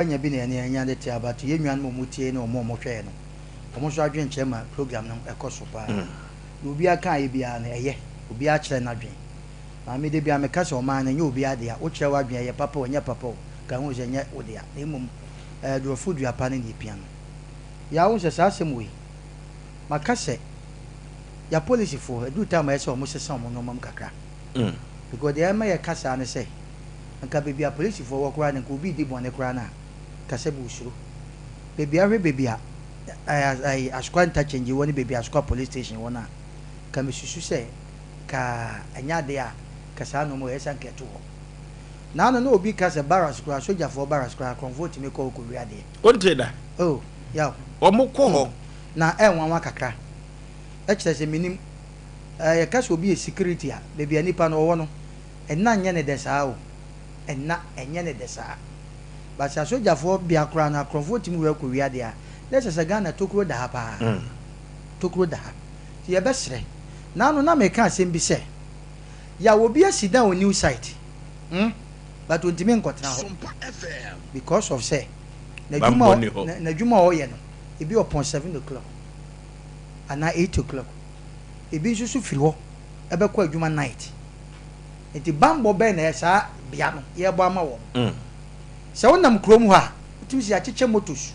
Anya bi na yɛne yɛn anya de te aba to yɛn nuanom a wɔtie ne wɔn a wɔhwɛɛ no, wɔn nso adwenkyerɛ ma program no kɔ so paa. Nea obiara kaeɛ biara no, ɛyɛ. Obiara kyerɛ n'adwene. Maame, da biara meka sɛ ɔman no, ɛnyɛ obiara dea. Wokyerɛ w'adwene a, ɛyɛ papa o, ɛnyɛ papa o, ka hu sɛ ɛnyɛ wo dea. Na mmom, ɛyɛ adurɔfo dua pa no na ɛpia no. Yaa, wohu sɛ saa asɛm wei, maka sɛ yɛn apolisifoɔ, ɛduru time a ɛyɛ sɛ wɔsesa wɔn nneɛma mu kakra. Because deɛ ɛma yɛka saa ne sɛ, Anka baabi a polisifoɔ wɔ koraa no, anka obi redi bɔne koraa no a, anka sɛbi wosuro. Baabi a wohwɛ baabi a ɛɛ Asukwa interchange wɔ ne baabi a Asukwa police station wɔ no a, anka mesusu sɛ anka ɛnyɛ adeɛ a anka saa nnoɔma wei ɛsɛ sɛ anka ɛto hɔ. Naano na obi ka sɛ barracks koraa, sogyafoɔ barracks koraa, akorɔmfoɔ tumi kɔ hɔ kɔwia adeɛ. Wontee da? Oh, yaw. Wɔkɔ hɔ. Na ɛnwanwa kakra. Ɛkyerɛ sɛ mennim. Ɛɛ yɛka sɛ obi yɛ security a, baabi a nipa no ɔwɔ no, Nna nnyɛ ne dɛ saa o, nna nnyɛ ne dɛ saa. But sɛ asogyafoɔ bea koraa no akorɔmfoɔ tumi wura kɔ wia deɛ a, na ɛsɛ sɛ Ghana tokuro da ha paa. Tokuro da ha. Nti yɛbɛsrɛ. Naano na meka asɛm bi sɛ, yaw obi asi dan wɔ new site hmm, but ɔntumi nkɔtena hɔ because of sɛ n'adwuma a n'adwuma a ɔyɛ no, ebi ɔpɔn 7 o'clock anaa 8 o'clock, ebi nso so firi hɔ ɛbɛkɔ adwuma night. Nti bammɔ bɛn na saa bea no yɛrebɔ ama wɔn? Sɛ wonam kurom hɔ a, wotumi sɛ yɛakyekyɛ motos.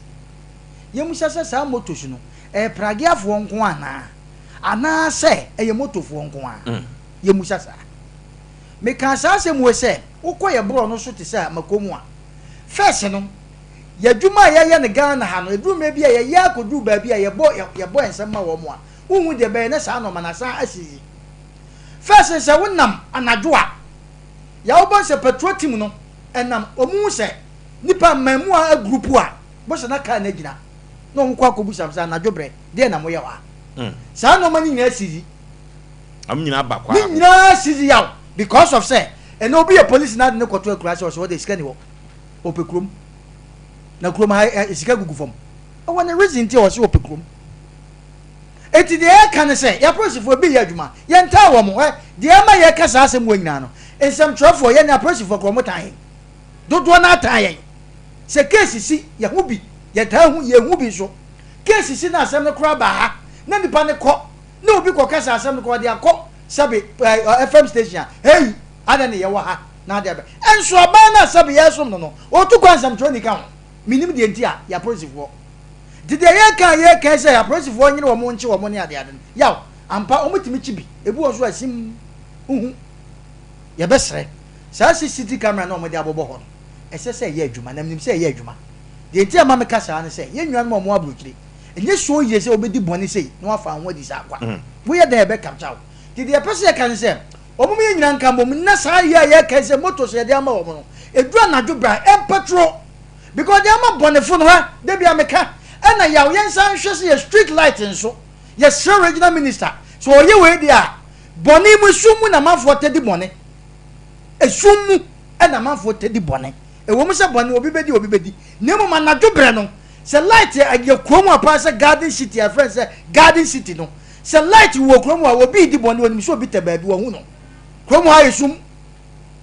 Yɛmmisa sɛ saa motos no, ɛyɛ prageafoɔ nko anaa? Anaasɛ ɛyɛ motofoɔ nko ara? Yɛmmisa saa. Mekaa saa asɛm wei sɛ, wokɔ yɛ borɔ no so te sɛ Makomu a, first no, yɛn adwuma a yɛyɛ no Ghana ha no, ɛduru mmerɛ bi a yɛyɛ akɔduru baabi a yɛbɔ yɛbɔ yɛn nsam ma wɔn a, wonhu deɛ ɛbɛyɛ na saa nnoɔma no asan asisi. First sɛ wo nam anadwo a, ya wo bɔ sɛ patrol team no ɛnam ɔmo hu sɛ nipa mmaamua agrupu a, bɔ sɛ na car no agyina na ɔmo kɔ akɔ busa sɛ anadwo brɛ deɛ na mo yɛ wɔ ha. Saa nnoɔma no nyinaa sisi. Ɔmo nyinaa ba kwa. Ne nyinaa sisi yaw because of sɛ ɛnɛ obi yɛ police na ade ne kɔto akura sɛ ɔsɛ ɔde sika ni hɔ ɔpɛ kurom na kurom ha sika gugu fam ɛwɔ ne reason nti a ɔsɛ ɔpɛ kurom. Enti deɛ yɛreka ne sɛ, yɛn apolisifoɔ ebi reyɛ adwuma, yɛntaa wɔn. Hwɛ, deɛ ɛma yɛreka saa asɛm wei nyinaa no, nsɛmtwerɛfoɔ, yɛne apolisifoɔ koraa wɔtan yɛn. Dodoɔ no ara tan yɛn. Sɛ case si, yɛho bi, yɛtaa hu, yɛhu bi nso. Case si na asɛm no koraa ba ha, na nipa no kɔ, na obi kɔka sɛ asɛm no koraa ɔde akɔ sɛbe ɛɛ FM station a, hei, adɛn na yɛwɔ ha na adeɛ abɛ. Nso aban no a sɛbe yɛresom no no, ɔtu kwan nsɛmtwerɛni ka ho. Mennim deɛ nti a, yɛn apolisifoɔ. Nti deɛ yɛreka a yɛreka yi sɛ apolisifoɔ nyere wɔn nkye wɔn ne adeade no, yaw, ampa wɔtumi kye bi, ebi wɔ nso a sim, huhu. Yɛbɛsrɛ, saa CCT camera no a wɔde abobɔ hɔ no, ɛsɛ sɛ ɛyɛ adwuma, na menim sɛ ɛyɛ adwuma. Deɛ nti a ɛma meka saa ne sɛ, yɛn nuanom a wɔwɔ aburokyire, ɛnyɛ so yie sɛ wobɛdi bɔne sei na woafa wo ho adi saa kwa. Woyɛ dɛn a ɛbɛ capture wo. Nti deɛ yɛpɛ sɛ yɛka ne sɛ, wɔn yɛn nyinaa nka mmom na saa yɛ a yɛreka yi sɛ motos a yɛde ama wɔn no, ɛduru anadwo berɛ a, ɛmpatro. Because deɛ ama bɔnefo no hɛ da bia meka ɛna yaw yɛn nsa nhwɛ sɛ yɛ street light nso yɛ srɛ regional minister sɛ ɔyɛ wei deɛ a bɔne mu esum mu na amanfoɔ tɛ di bɔne esum mu ɛna amanfoɔ tɛ di bɔne ɛwɔ mu sɛ bɔne obi bɛdi obi bɛdi na mmom anadwo berɛ no sɛ light ɛyɛ kurom a paa sɛ garden city a ɛfrɛ sɛ garden city no sɛ light wɔ kurom a obi di bɔne onim sɛ obi tɛ baabi wɔhu no kurom ha yɛ sum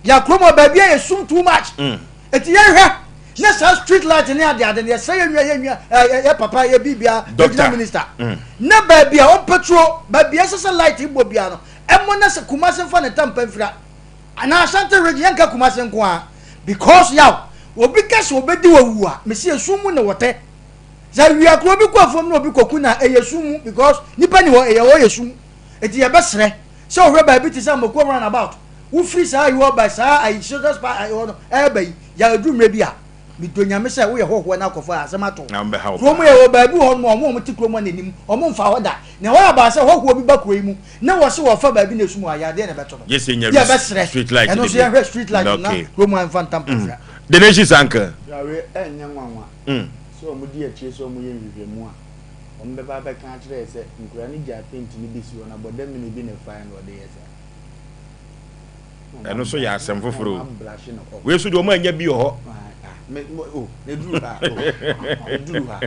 Yɛ kurom hɔ baabi ayɛ sum too much. Mm. Eti yɛn hwɛ ne saa street light ne ade ade no yɛsɛ yɛn nua yɛn nua ɛɛ yɛ papa yɛ bibia regional minister. Mm. Ne baabi a ɔmpɛturo baabi a ɛsɛ sɛ light bɔ bia no ɛmo ne sɛ Kumasi nfa ne tampa mfira anaa Ashanti region yɛn nka Kumasi nko ara because yaw obi ka sɛ obedi wawu a mesi esum mu na wɔtɛ sɛ awia kuro bi kɔ afuom na obi kɔku na ɛyɛ sum mu because nipa ni hɔ ɛyɛ hɔ yɛ sum eti yɛbɛsrɛ sɛ ɔhwɛ baabi te sɛ Amokuo round about Wofiri saa ayi hɔ ba saa ayi Children's Park ayi hɔ no ɛreba yi, yɛ aduru mmerɛ bi a, medɔ Nyame sɛ woyɛ hɔhoɔ na akɔfa asɛm ato wo. Kurom yɛ wɔ baabi wɔ hɔ nom a wɔn a wɔte kurom hɔ na nim, wɔn mfa hɔ da. Na ɛhɔ aba sɛ hɔhoɔ bi ba kuro yi mu na wɔse wɔfa baabi na esum wɔ a, yɛ adeɛ na ɛbɛto no. Yɛbɛsrɛ, ɛno nso yɛnhwɛ street light no na kurom ha mfa ntam pɔfra. The Nation's Uncle. Yare ɛnyɛ nwanwa sɛ wɔn di akyire sɛ wɔn yɛ nhwehwɛmu a wɔn bɛba abɛka akyerɛ yɛ sɛ nkwadaa no gyaa paint no bi si hɔ na bɔdamini bi na ɛfaeɛ na ɔde yɛ saa. Ɛno nso yɛ asɛm foforɔ o. Wei nso deɛ wɔn anya bi wɔ hɔ. Eduru ha eduru ha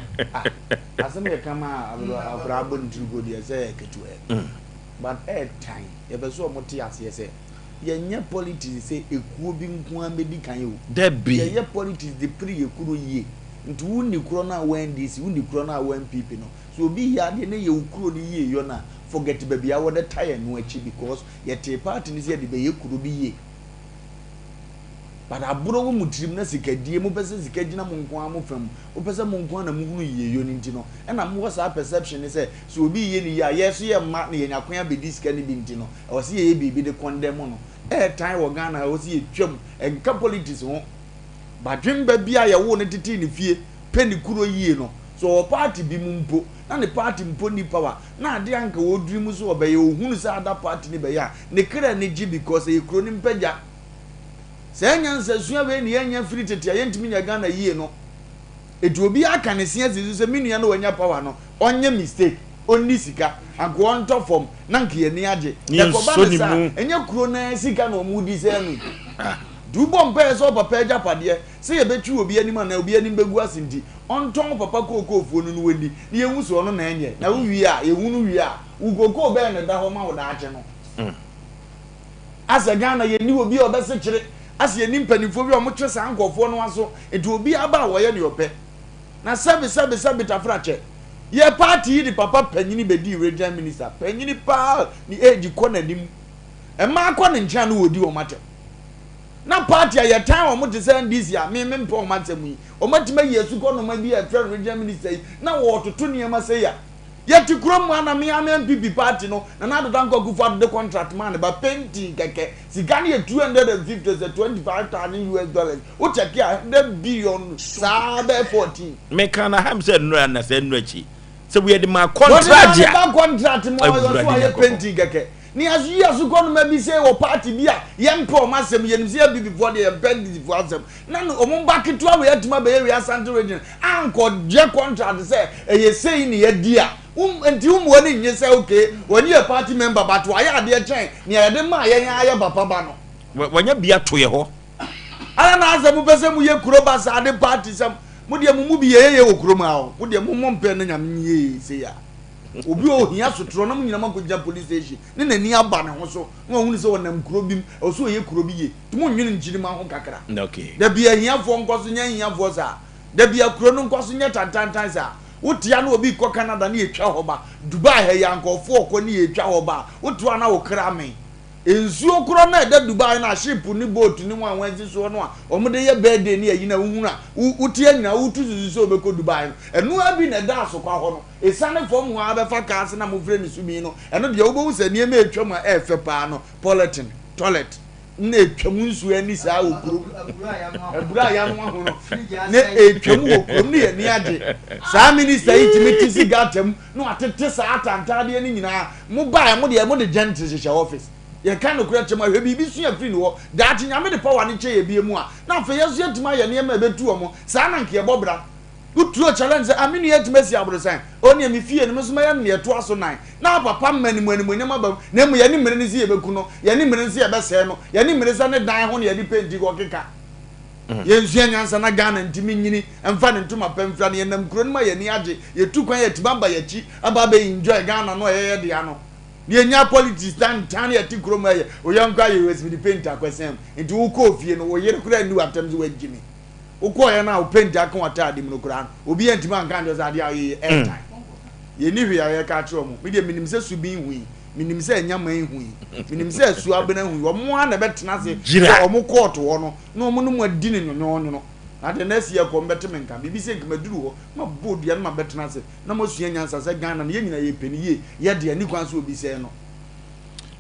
asɛm yɛ kama akora abɔ ne tiri go deɛ sɛ yɛ ketewa but ɛɛtan yɛpɛ sɛ wɔn te aseɛ sɛ. Yɛnyɛ politics sɛ ekuo bi nko ara mmɛdi kan o. Dabi. Yɛyɛ politics de pere yɛ kuro yie. Nti wo nni korɔ no a wo NDC, wo nni korɔ no a wo NPP no, sɛ obi yɛ adeɛ na ɛyɛ wo kuro no yie yɔ no a, forget baabi a wɔde tae ɛno akyi because yɛtee party no sɛ yɛde bɛyɛ kuro bi yie. But aborɔ wɔ mo tirim na sikadie, mopɛ sɛ sika gyina mo nko ara mo fa mu, mopɛ sɛ mo nko ara na mohunu yieyɔ no nti no, ɛna mowɔ saa perception no sɛ, sɛ obi reyɛ no yie a, yɛn nso yɛmma na yɛnya kwan abɛdi sika no bi nti no, ɛwɔ sɛ yɛyɛ biribi de condemn no. Ɛɛtan wɔ Ghana ha, ɛwɔ sɛ yɛtwam, ɛnka politics ho. Badwemba bi a yɛwoo no tetee ne fie pɛ ne kuro yie no, sɛ ɔwɔ party bi mu mpo, na ne party mpo nni power, na adeɛ a anka ɔredream sɛ ɔbɛyɛ, ɔhunu sɛ other party no bɛyɛ a, ne kra ani gye because ɛyɛ kuro no mpagya. Saa nyansasua wei na yɛnnya firi tete a yɛntumi nyɛ Ghana yie no. Eti obiara ka ne se asi so sɛ me nua no wanya power no, ɔnyɛ mistake, ɔnni sika, anka ɔntɔ fam na anka yɛn ani agye. Ɛkɔba Yɛnsɔ no ne saa mu. a, ɛnyɛ kuro no ara sika na wɔredi sɛɛ no yi. Nti wobɔ mpaeɛ sɛ ɔpapa agyapadeɛ, sɛ yɛbɛtwi obi anim anaa obi anim bɛgu ase nti, ɔntɔn papa kookoofuo no na wɔnni, na yɛnhu sɛ ɔno na ɛnyɛ. Na wowie a, yɛhunu wie a, wo kookoo bɛn na ɛda hɔ ma wo daakye no? Asɛ Ghana yɛnni obi a ɔbɛsekyere, asɛ yɛnni mpanimfoɔ bi a wɔtwe saa nkurɔfoɔ no aso, nti obi aba a wɔyɛ deɛ ɔpɛ. Na sɛbe sɛbe sɛbe tafrakyɛ, yɛ party yi de papa panyini bɛdii regional minister, panyini paa ne age kɔ n'anim, mmaa kɔ ne nkyɛn a na wɔdi wɔn atɛm. Na party a yɛtan wɔn te sɛ NDC a me mempɛ wɔn asɛm yi, wɔn atumi ayi asukɔnoma bi a yɛfrɛ no regional minister yi na wɔretoto nneɛma sei a, Yɛte kurom ha na me ara me NPP party no Nana Addo Dankwa Akufo Addo de contract maa ne ba painting kɛkɛ sika no yɛ 250 sɛ 25,000 US dollars wo check a 100 billion saa bɛyɛ 14. Me ka na ham sɛ nnura na sɛ nnura akyi sɛ woyɛ de maa Wɔde maa contract ne a ba contract ma ɔyɔ so Awurade ayɛ Nyankopɔn. painting kɛkɛ. Ne yɛaso yi asokɔ noma bi sei wɔ party bi a yɛmpɛ wɔn asɛm, yɛnim sɛ abibifoɔ deɛ yɛmpɛ NDCfoɔ asɛm, na ne wɔn ba ketewa wei atumi abɛyɛ wei Asante region ankɔgye contract sɛ ɛyɛ sei ne yɛadi a, wo nti wo mmoa ani nnye sɛ okay wɔn yɛ party member but wayɛ adeɛ kyɛn nea yɛde maa yɛn ara yɛ papa ba no. Wanya bi ato yɛ hɔ. Ara na asɛ mopɛ sɛ moyɛ kuro basaa de party sɛm, mo deɛ mo mu bi yɛyɛyɛ wɔ kurom ha o, mo deɛ mommɔ mpaeɛ na Nyame nyɛ yei sei a. Obi a ohia sotorɔ na mo nyinaa moakɔgyina police station ne n'ani aba ne ho so na wahunu sɛ ɔnam kuro bi mu, ɛwɔ sɛ ɔyɛ kuro bi yie. Nti monnwene nkyirimma ho kakra. Da bi ahiafoɔ nkɔ so nyɛ ahiafoɔ saa. Da bi akuro no nkɔ so nyɛ tantantan saa. Wote a na obi rekɔ Canada ne yɛtwa hɔ ba. Dubai ha yi a nkurɔfoɔ rekɔ ne yɛtwa hɔ ba a, wote hɔ a na wo kra amee. Nsuo korɔ no a ɛda Dubai no a ship ne boat ne wɔn a wɔasi soɔ no a wɔde yɛ birthday ne ayi no a wohunu a wote a nyinaa wotu susu sɛ wobɛkɔ Dubai no, ɛno ara bi na ɛda Asokwa hɔ no. Esiane fam hɔ ara bɛfa kaa ase na mofrɛ no sumi no, ɛno deɛ wobɛhu sɛ nneɛma a ɛtwam a ɛyɛ fɛ paa no, polythene, toilet, na ɛtwam nsuo ani saa wɔ kurom. Aburo a yɛanoa ho no, na ɛtwam wɔ kurom ne yɛn ani agye. Saa minista yi tumi te si gutter mu na watete saa atantaadeɛ no nyinaa. Mobaeɛ mo deɛ mode gentry hyehyɛ office. Yɛka nokorɛ kyerɛ mo a, hwɛ biribi sua firi ne hɔ. Daakye Nyame de power no kyɛ yɛn bio mu a, na afei yɛn nso yɛatumi ayɛ nneɛma a ɛbɛtu wɔn. Saa na anka yɛbɔ bra. Wo turo challenge sɛ, ah me nua atumi asi aborosan, oh neɛ me fie no me nso mɛyɛ no neɛ ɛtoa so nan. Na papa mma ne mu animuonyam aba mu, na mmom yɛne mmere no sɛ yɛbɛku no, yɛne mmere no sɛ yɛbɛsɛe no, yɛne mmere sɛ ne dan ho na yɛde penti kɔkeka. Yɛnsua nyansa na Ghana ntumi nyini mfa ne ntoma pa mfira no, yɛnam kuro no mu a yɛn ani agye, yɛtu kwan yɛatumi aba yɛn akyi aba abɛ enjoy Ghana no a ɛyɛ yɛn dea no. Na yɛnya politics tantan na yɛte kurom ɛyɛ, wo yɔnko ayɛ wei sɛ mede penti akɔsɛn mu, nti wokɔɔ fie no wo yere koraa nni w'atɛm sɛ woagye me. Wokɔeɛ no a wo paint aka w'ataade mu no koraa no, obi antumi anka ankyerɛ wo sɛ adeɛ a woyɛ yi ɛɛtan. Yɛnni hwee a yɛreka akyerɛ wɔn. Me deɛ menim sɛ Subin hui, menim sɛ Anyaman hui, menim sɛ Asuabena hui. Wɔn ara na ɛbɛtena ase wɔ wɔn kɔɔto hɔ no na wɔn ne mo adi no nwonwoonwono. Na deɛ na asi ɛkɔ, mobɛte me nka. Biribi sɛ nka maduru hɔ, mabɔ dua na mabɛtena ase na moasua nyansa sɛ Ghana no yɛn nyinaa yɛpɛ no yie, yɛ deɛ ɛnni kwan sɛ obi sɛe no.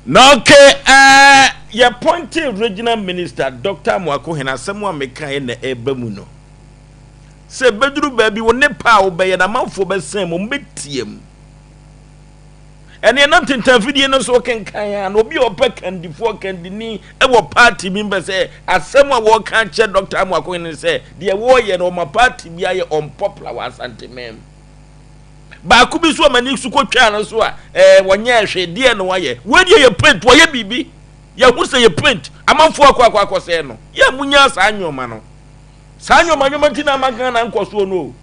Na ok eh, yɛ appointee regional minister Doctor Amoako Hene asɛm a mekaeɛ na ɛreba mu no. Sɛ ɛbɛduru baabi wo ne pa a wobɛyɛ no amanfoɔ bɛsɛn mu, wɔbɛtia mu. Ɛne ɛnam tentanfidie no so kenkan a na obi a ɔpɛ kandifoɔ kandini wɔ party bi mpɛ sɛ asɛm a wɔreka akyerɛ Doctor Amoako Hene sɛ deɛ wɔreyɛ no ɔma party bi ayɛ unpopular wɔ Asanteman mu. Baako bi nso a m'ani so kɔtwaa no so a ɛɛ wɔnyɛɛ hwee deɛ na wɔayɛ. Wei deɛ yɛ paint, wɔyɛ biribi. Yɛho sɛ yɛ paint. Amanfoɔ akɔ akɔ akɔsɛe no. Yɛ a munyaa saa nneɛma no. Saa nneɛma nneɛma nti na ama Ghana nkɔsoɔ no o.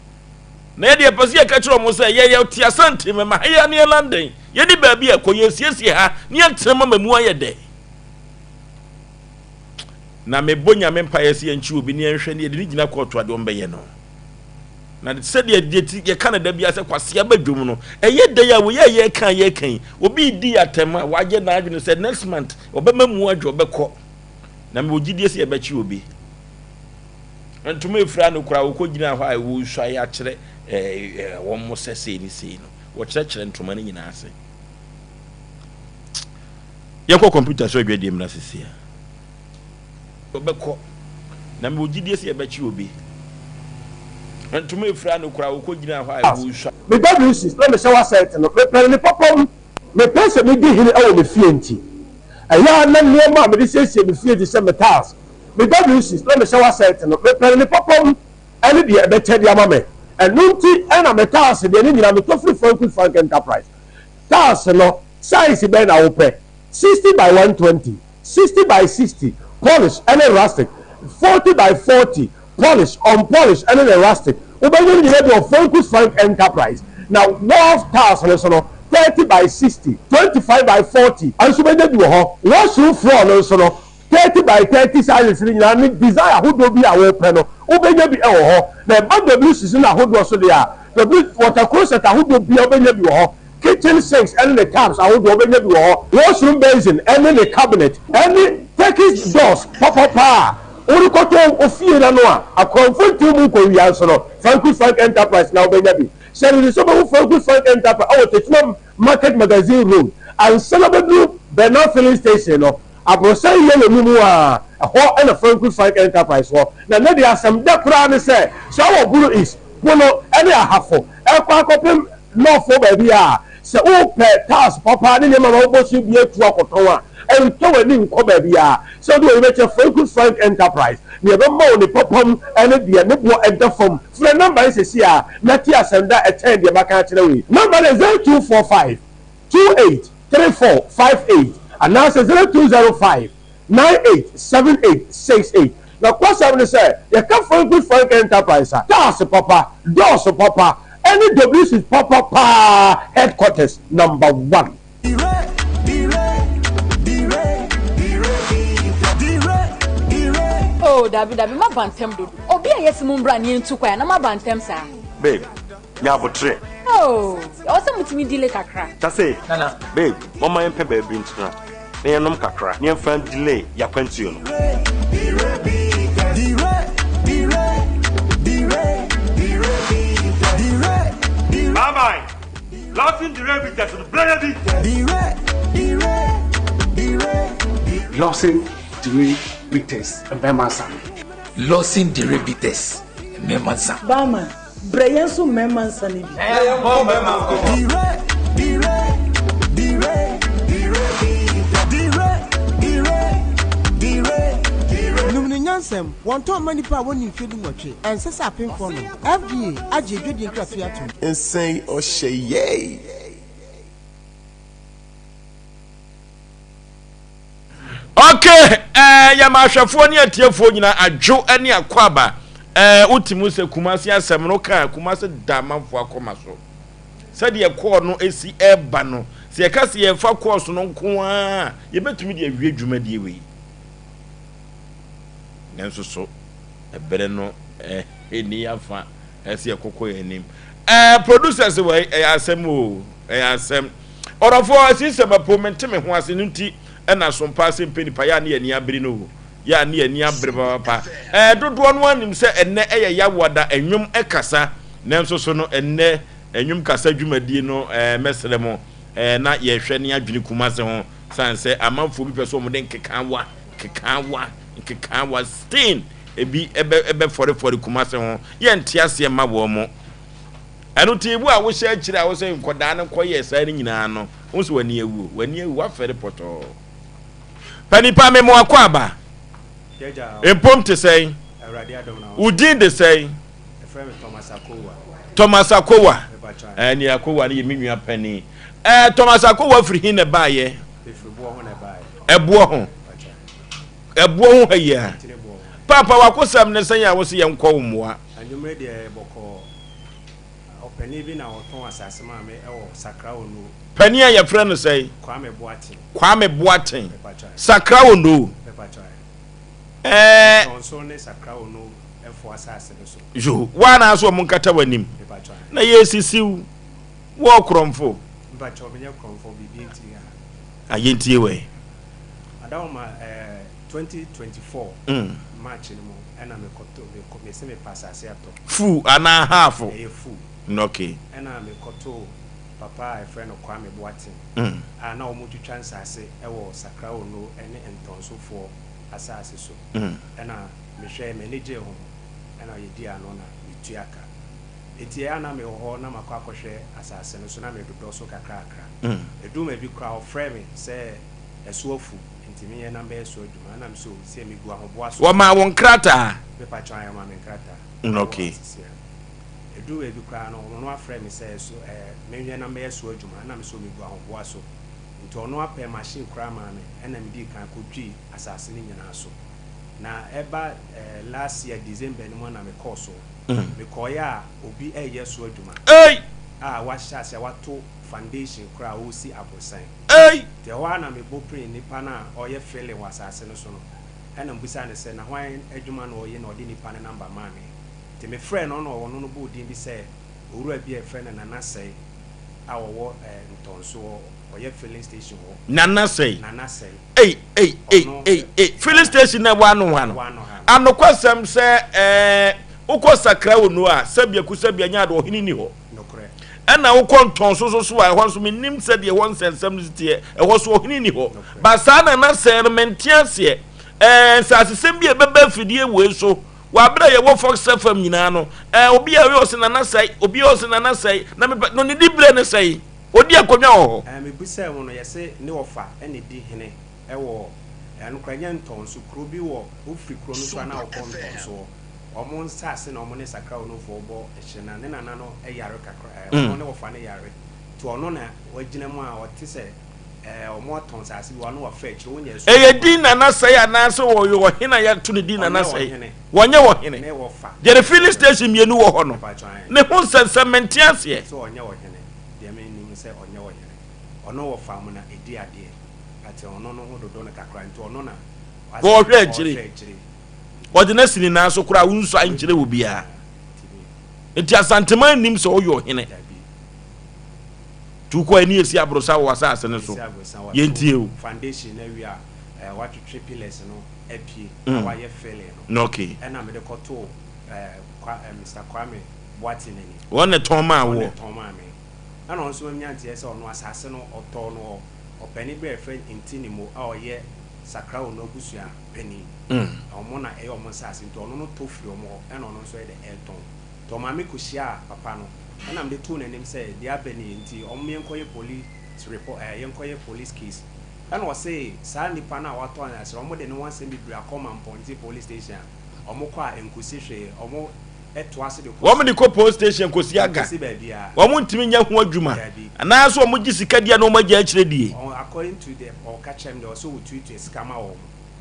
Na yɛde yɛpɛ sɛ yɛka kyerɛ wɔn sɛ yɛyɛ te Asante mɛma ha yɛ ne yɛ London. Yɛne baabi a ɛkɔ yɛsiesie ha ne yɛtena ma mu ayɛ dɛ. Na mebɔ Nyame mpaeɛ sɛ yɛnkye obi ne yɛnhwɛ ne yɛde no gyina kɔɔto a deɛ ɔmbɛyɛ no. Na sɛdeɛ deɛ yɛka no da biara sɛ kwasea ba dwom no, ɛyɛ dɛn a wei a yɛreka a yɛreka yi, obi redi atɛm a wayɛ n'adwene sɛ next month ɔbɛma mu adwo ɔbɛkɔ. Na mewɔ gyidie sɛ yɛbɛkye obi. Ntoma efira no koraa wɔkɔgyina hɔ a wɔresuae akyerɛ wɔn sɛ sei ne sei no, wɔkyerɛkyerɛ ntoma no nyinaa ase. Yɛnkɔ kɔmputa so adwadie mmra seesei a. Ɔbɛkɔ. Na mewɔ gyidie sɛ yɛbɛkye obi. Ntoma efira no koraa wɔkɔ gyina hɔ a wɔresua. Me WC na mehyɛ w'asɛɛte no, mepɛ no ne papa mu. Mepɛ sɛ medi hene wɔ me fie nti, ɛyɛ a na nneɛma a mede siesie me fie te sɛ me tiles. Me WC na mehyɛ w'asɛɛte no, mepɛ no ne papa mu ne deɛ ɛbɛkyɛ de ama me. Ɛno nti na me tiles deɛ ne nyinaa metɔ firi Frankus Frank Enterprise. Tiles no, size bɛn na wopɛ? 60 by 120, 60 by 60, polish ne rustic, 40 by 40, polish, unpolish ne ne rustic. Wobɛnya ne nyinaa bi wɔ Frankus Frank Enterprise. Na wharf tiles no nso no, 30 by 60, 25 by 40 nso wobɛnya bi wɔ hɔ. Washroom floor no nso no, 30 by 30 sizes no nyinaa ne design ahodoɔ bi a wopɛ no, wobɛnya bi wɔ hɔ. Na ɛba WCs no ahodoɔ so deɛ a, W water closet ahodoɔ biara wobɛnya bi wɔ hɔ. Kitchen sinks ne ne taps ahodoɔ wobɛnya bi wɔ hɔ. Washroom basin ne ne cabinet ne Turkish doors papapa a worekɔtɔ wo fie no ano a akorɔmfo ntew mu nkɔwia nso no, Frankus Frank Enterprise na wobɛnya bi. Hyɛ no nso wobɛhu Frankus Frank Enterprise wɔ Techiman Market Magazine Road ansa na wobɛduru Bernard Filling Station no, aborosan yellow no mu a, ɛhɔ na Frankus Frank Enterprise wɔ. Na nnɛ deɛ asɛm dɛ koraa ne sɛ, sɛ wowɔ Bono East, Bono ne Ahafo rekɔ akɔpem North baabi a, sɛ wopɛ tiles papa ne nneɛma ma wobɔ so bi atu akɔtɔn a, ntɔ w'ani nkɔ baabiara. Sɛ wode w'ani bɛkyerɛ Frankus Frank Enterprise, nea ɛbɛma wo ne papam ne deɛ ne boɔ da fam. Frɛ nɔmba yi seesei ara na tie asɛm da a ɛkyɛn deɛ maka akyerɛ wo yi. Nɔmba no yɛ 0245 28 34 58 anaasɛ 0205 98 78 68. Nokwasɛm ne sɛ, yɛka Frankus Frank Enterprise a, tiles papa, doors papa, ne WC papa paa headquarters number one. Oh dabi dabi maba ntɛm dodo. Obi a yɛse mo mbra na yɛntu kwan a na maba ntɛm saa. Babe, nya abotrɛ. Oh, ɛwɔ sɛ motumi delay kakra. Tase, babe, momma yɛmpɛ baabi ntena na yɛnnom kakra na yɛmfa ndelay y'akwantuo no. Bye bye. Lawson Dire Bitters no brɛ yɛ bi. Lawson Dire Bitters mmarima nsa. Lawson Dire Bitters mmarima nsa. Barman, brɛ yɛn nso mmarima nsa no bi. Na yɛn bɔ mmarima nkɔmmɔ. Nom no nyansam, Wɔntɔn mma nnipa a wɔnnii mfeɛ dunwɔtwe. Ɛnsɛ sɛ apemfoɔ nom. FDA agye adwadie nkratoɔ atom. Nsɛn ɔhyɛ yɛi. Ok eh, yɛma ahwɛfoɔ ne atiefoɔ nyinaa adwo ne akwaaba eh, wote mu sɛ Kumasi asɛm no ka Kumasi da amanfoɔ akoma so sɛdeɛ kɔɔ no esi ɛba no sɛ yɛka sɛ yɛfa kɔɔso no nko ara yɛbɛtumi de awie dwumadie wei nanso so ɛberɛ no eh, ɛni afa ɛsɛ yɛkɔkɔ yɛn anim ɛɛ producers wɔ ɛyɛ asɛm o ɛyɛ asɛm ɔdɔfoɔ ɛsi sɛ mɛpo mente me ho ase no nti ɛna sompa ase mpɛ nipa yɛ a ne yɛn ani abere no o yɛ a ne yɛn ani abere papapa ɛɛ dodoɔ no anim sɛ ɛnɛ ɛyɛ yawoada ɛnwom ɛkasa nanso so no ɛnɛ ɛnwom kasa dwumadie no ɛɛ mɛsrɛ mo ɛɛ na yɛhwɛ ne adwene kumase ho san sɛ amanfoɔ bi pɛ sɛ wɔn de nkekaawa nkekaawa nkekaawa stain ebi ɛbɛ ɛbɛfɔrefɔre Kumase ho, yɛnte aseɛ mma wɔn mo. Ɛno nti wo a wohyɛ akyire a wosɛ nkɔdaa no kɔyɛ saa no nyinaa no, wo sɛ w'ani awuo, w'ani awu, wafɛre pɔtɔɔ. Panipa me mo akɔ aba. Mpom te sɛn? Wo din de sɛn? Thomas Akowa. Ɛne Akowa no yɛ me nua panin. Ɛɛ Thomas Akowa firi hin na ɛbaayɛ? Ɛboɔ ho. Ɛboɔ ho ha yi a. Paapa w'akosɛm ne sɛn a wose yɛnkɔ wo mmoa? Anwummere deɛ ɛyɛ bɔkɔɔ. Ɔpanin bi na ɔtɔn asase maa me wɔ Sakra Ondo. Panin a yɛfrɛ no sɛn? Kwame Boateng. Kwame Boateng. Sakra Ondo. Mepakyɛw. Ɛɛ. Ntɔnso ne Sakrawo no foɔ asase no so. Yo, woa na aso ɔmo nkata w'anim. Mepakyɛw ae. Na yɛresisiw wo ɔkorɔmfo. Mepakyɛw menyɛ korɔmfo, biribi nti a. Ah, yɛntie wɛ. Adawoma ɛɛ 2024 March no mu ɛna mekɔtɔ mekɔ mese mepɛ asase atɔ. Full anaa half? Ɛyɛ full. Okay. Ɛna mekɔtoo papa a yɛfrɛ no Kwame Boateng a na wɔtwitwa nsase wɔ Sakraono ne Ntɔnsofoɔ asase so. Ɛna mehwɛɛ m'ani gyee ho ɛna yɛdii ano na metua ka. Enti ɛyɛ a na mewɔ hɔ na makɔ akɔhwɛ asase no so na medodɔ so kakrakra. Ɛduu baabi koraa ɔfrɛɛ me sɛ ɛso afu nti menyɛ na mbɛyɛ so adwuma ɛna me so sɛ megu ahoboa so. Wɔmaa wo nkrataa? Mepakyɛw ae wɔmaa me nkrataa. Okay. Ɛwɔ asese ano. Ɛduu baabi koraa no ɔno afrɛ me sɛ so ɛɛ menhwɛ na mbɛyɛ so adwuma ɛna me so megu ahoboa so. Nti ɔno apɛ machine koraa maa me ɛna medii kan kɔdwii asase no nyinaa so. Na ɛba ɛɛ last year December no mu na mekɔɔ so. Mekɔeɛ a obi ɛreyɛ so adwuma. Ei! A wahyɛ aseɛ wato foundation koraa a ɔresi aborosan. Ei! Nti ɛhɔ ara na mebɔ pirii nipa no a ɔreyɛ filling wɔ asase no so no, ɛna mebisaa no sɛ na hwan adwuma na ɔreyɛ na ɔde nipa no number maa me. Nti mefrɛɛ no na ɔno no bɔɔ din bi sɛ owura bi a yɛfrɛ no Nana Sɛe a ɔwɔ Ntɔnso hɔ, ɔyɛ filling station hɔ. Nana Sɛe? Nana Sɛe. Ei, ei, ei, ei, ei, filling station na ɛwɔ ano ha no. Anokwasɛm sɛ ɛɛ wokɔ Sakra Ono a, sɛbea kusɛbea nyɛ ade ɔhene ni hɔ. Ɛna wokɔ Ntɔnso so so a, ɛhɔ nso mennim sɛdeɛ ɛhɔ nsɛnsɛm no si teɛ, ɛhɔ so ɔhene ni hɔ. Ba saa na na sɛɛ no mente aseɛ. Ɛɛ nsasesɛm bi a ɛbɛba afidie wei so wɔ abere a yɛwɔ Fox FM nyinaa no, ɛɛ obi a ɔyɛ ɔse Nana sɛe, obi a ɔse Nana sɛe, na mepɛ no ne diberɛ ne sɛe. Ɔdi akonnwa wɔ hɔ. Ɛɛ mebisaa mu no, yɛse ne wɔfa na ɛdi hene wɔ ɛno koraa ɛnyɛ Ntɔnso, kuro bi wɔ, wofiri kuro no so a na wokɔ Ntɔnso hɔ. Wɔn nsaase na wɔn ne Sakraonofoɔ bɔ hye na ne nana no yare kakra, ɛɛ ɔno ne wɔfa no yare nti ɔno na wagyina mu a ɔte sɛ ɛɛ wɔn atɔn nsaase bi wɔ hɔ na wafa akyire, wonyɛ so Ɛyɛ adwuma. din Nana Sɛe anaasɛ wɔyɛ ɔhene a yɛato ne din Nana Ɔnyɛ Sɛe? ɔhene. Wɔnyɛ ɔhene. Ne wɔfa. Deɛ ne filling station mmienu wɔ hɔ no, Mepakyɛw, ae. ne ho nsɛnsɛm mente aseɛ. Sɛ ɔnyɛ ɔhene. Deɛ me nim ne sɛ ɔnyɛ ɔhene. Ɔno wɔ fa mu na ɛdi adeɛ but ɔno no ho dodo no kakra nti ɔno na asɛ Ɔhwɛ akyire. ɔhwɛ akyire. Ɔde no asi ne nan so koraa wonsua nkyerɛ obiara. Nti Asanteman nnim sɛ ɔyɛ ɔhene. Nti wokɔ ani esi aborosa wɔ w'asase no so. Esi aborosa wato Yɛntie o. foundation no awie a eh, watwetwe pillars no apue na wayɛ filling no. Okay. Ɛna mede kɔtoo eh, kwa, eh, Mister Kwame Boateng ani. Wɔn na ɛtɔn maa Wɔn na woɔ. ɛtɔn maa me. Ɛna ɔno nso manya nteɛ sɛ ɔno asase no ɔtɔɔ no wɔ ɔpanin bi a yɛfrɛ no Ntinimo a ɔyɛ Sakrao no abusua panin. Wɔn na ɛyɛ wɔn nsase nti ɔno no tɔ firi wɔn hɔ ɛna ɔno nso yɛ dɛ ɛretɔn. Nti ɔmaa me kɔhyiaa papa no ɛna mede too n'anim sɛ deɛ aba nie nti wɔn yɛnkɔyɛ police report ɛɛ yɛnkɔyɛ police case. Ɛna ɔse saa nipa no a watɔ asase no wɔde ne ho asɛm bebree akɔ Mampɔnten police station a wɔkɔ a ɛnkɔsi hwee wɔn toa so de kɔ Wɔn de kɔ police station kɔsi aga. Kɔsi baabiara. Wɔn ntumi nyɛ ho adwuma. Daabi. Anaasɛ wɔn gye sika di a na wɔn agya akyire die. Ɔn according to deɛ ɔka kyerɛ me deɛ ɔsɛ wɔtuatua sika ma wɔn.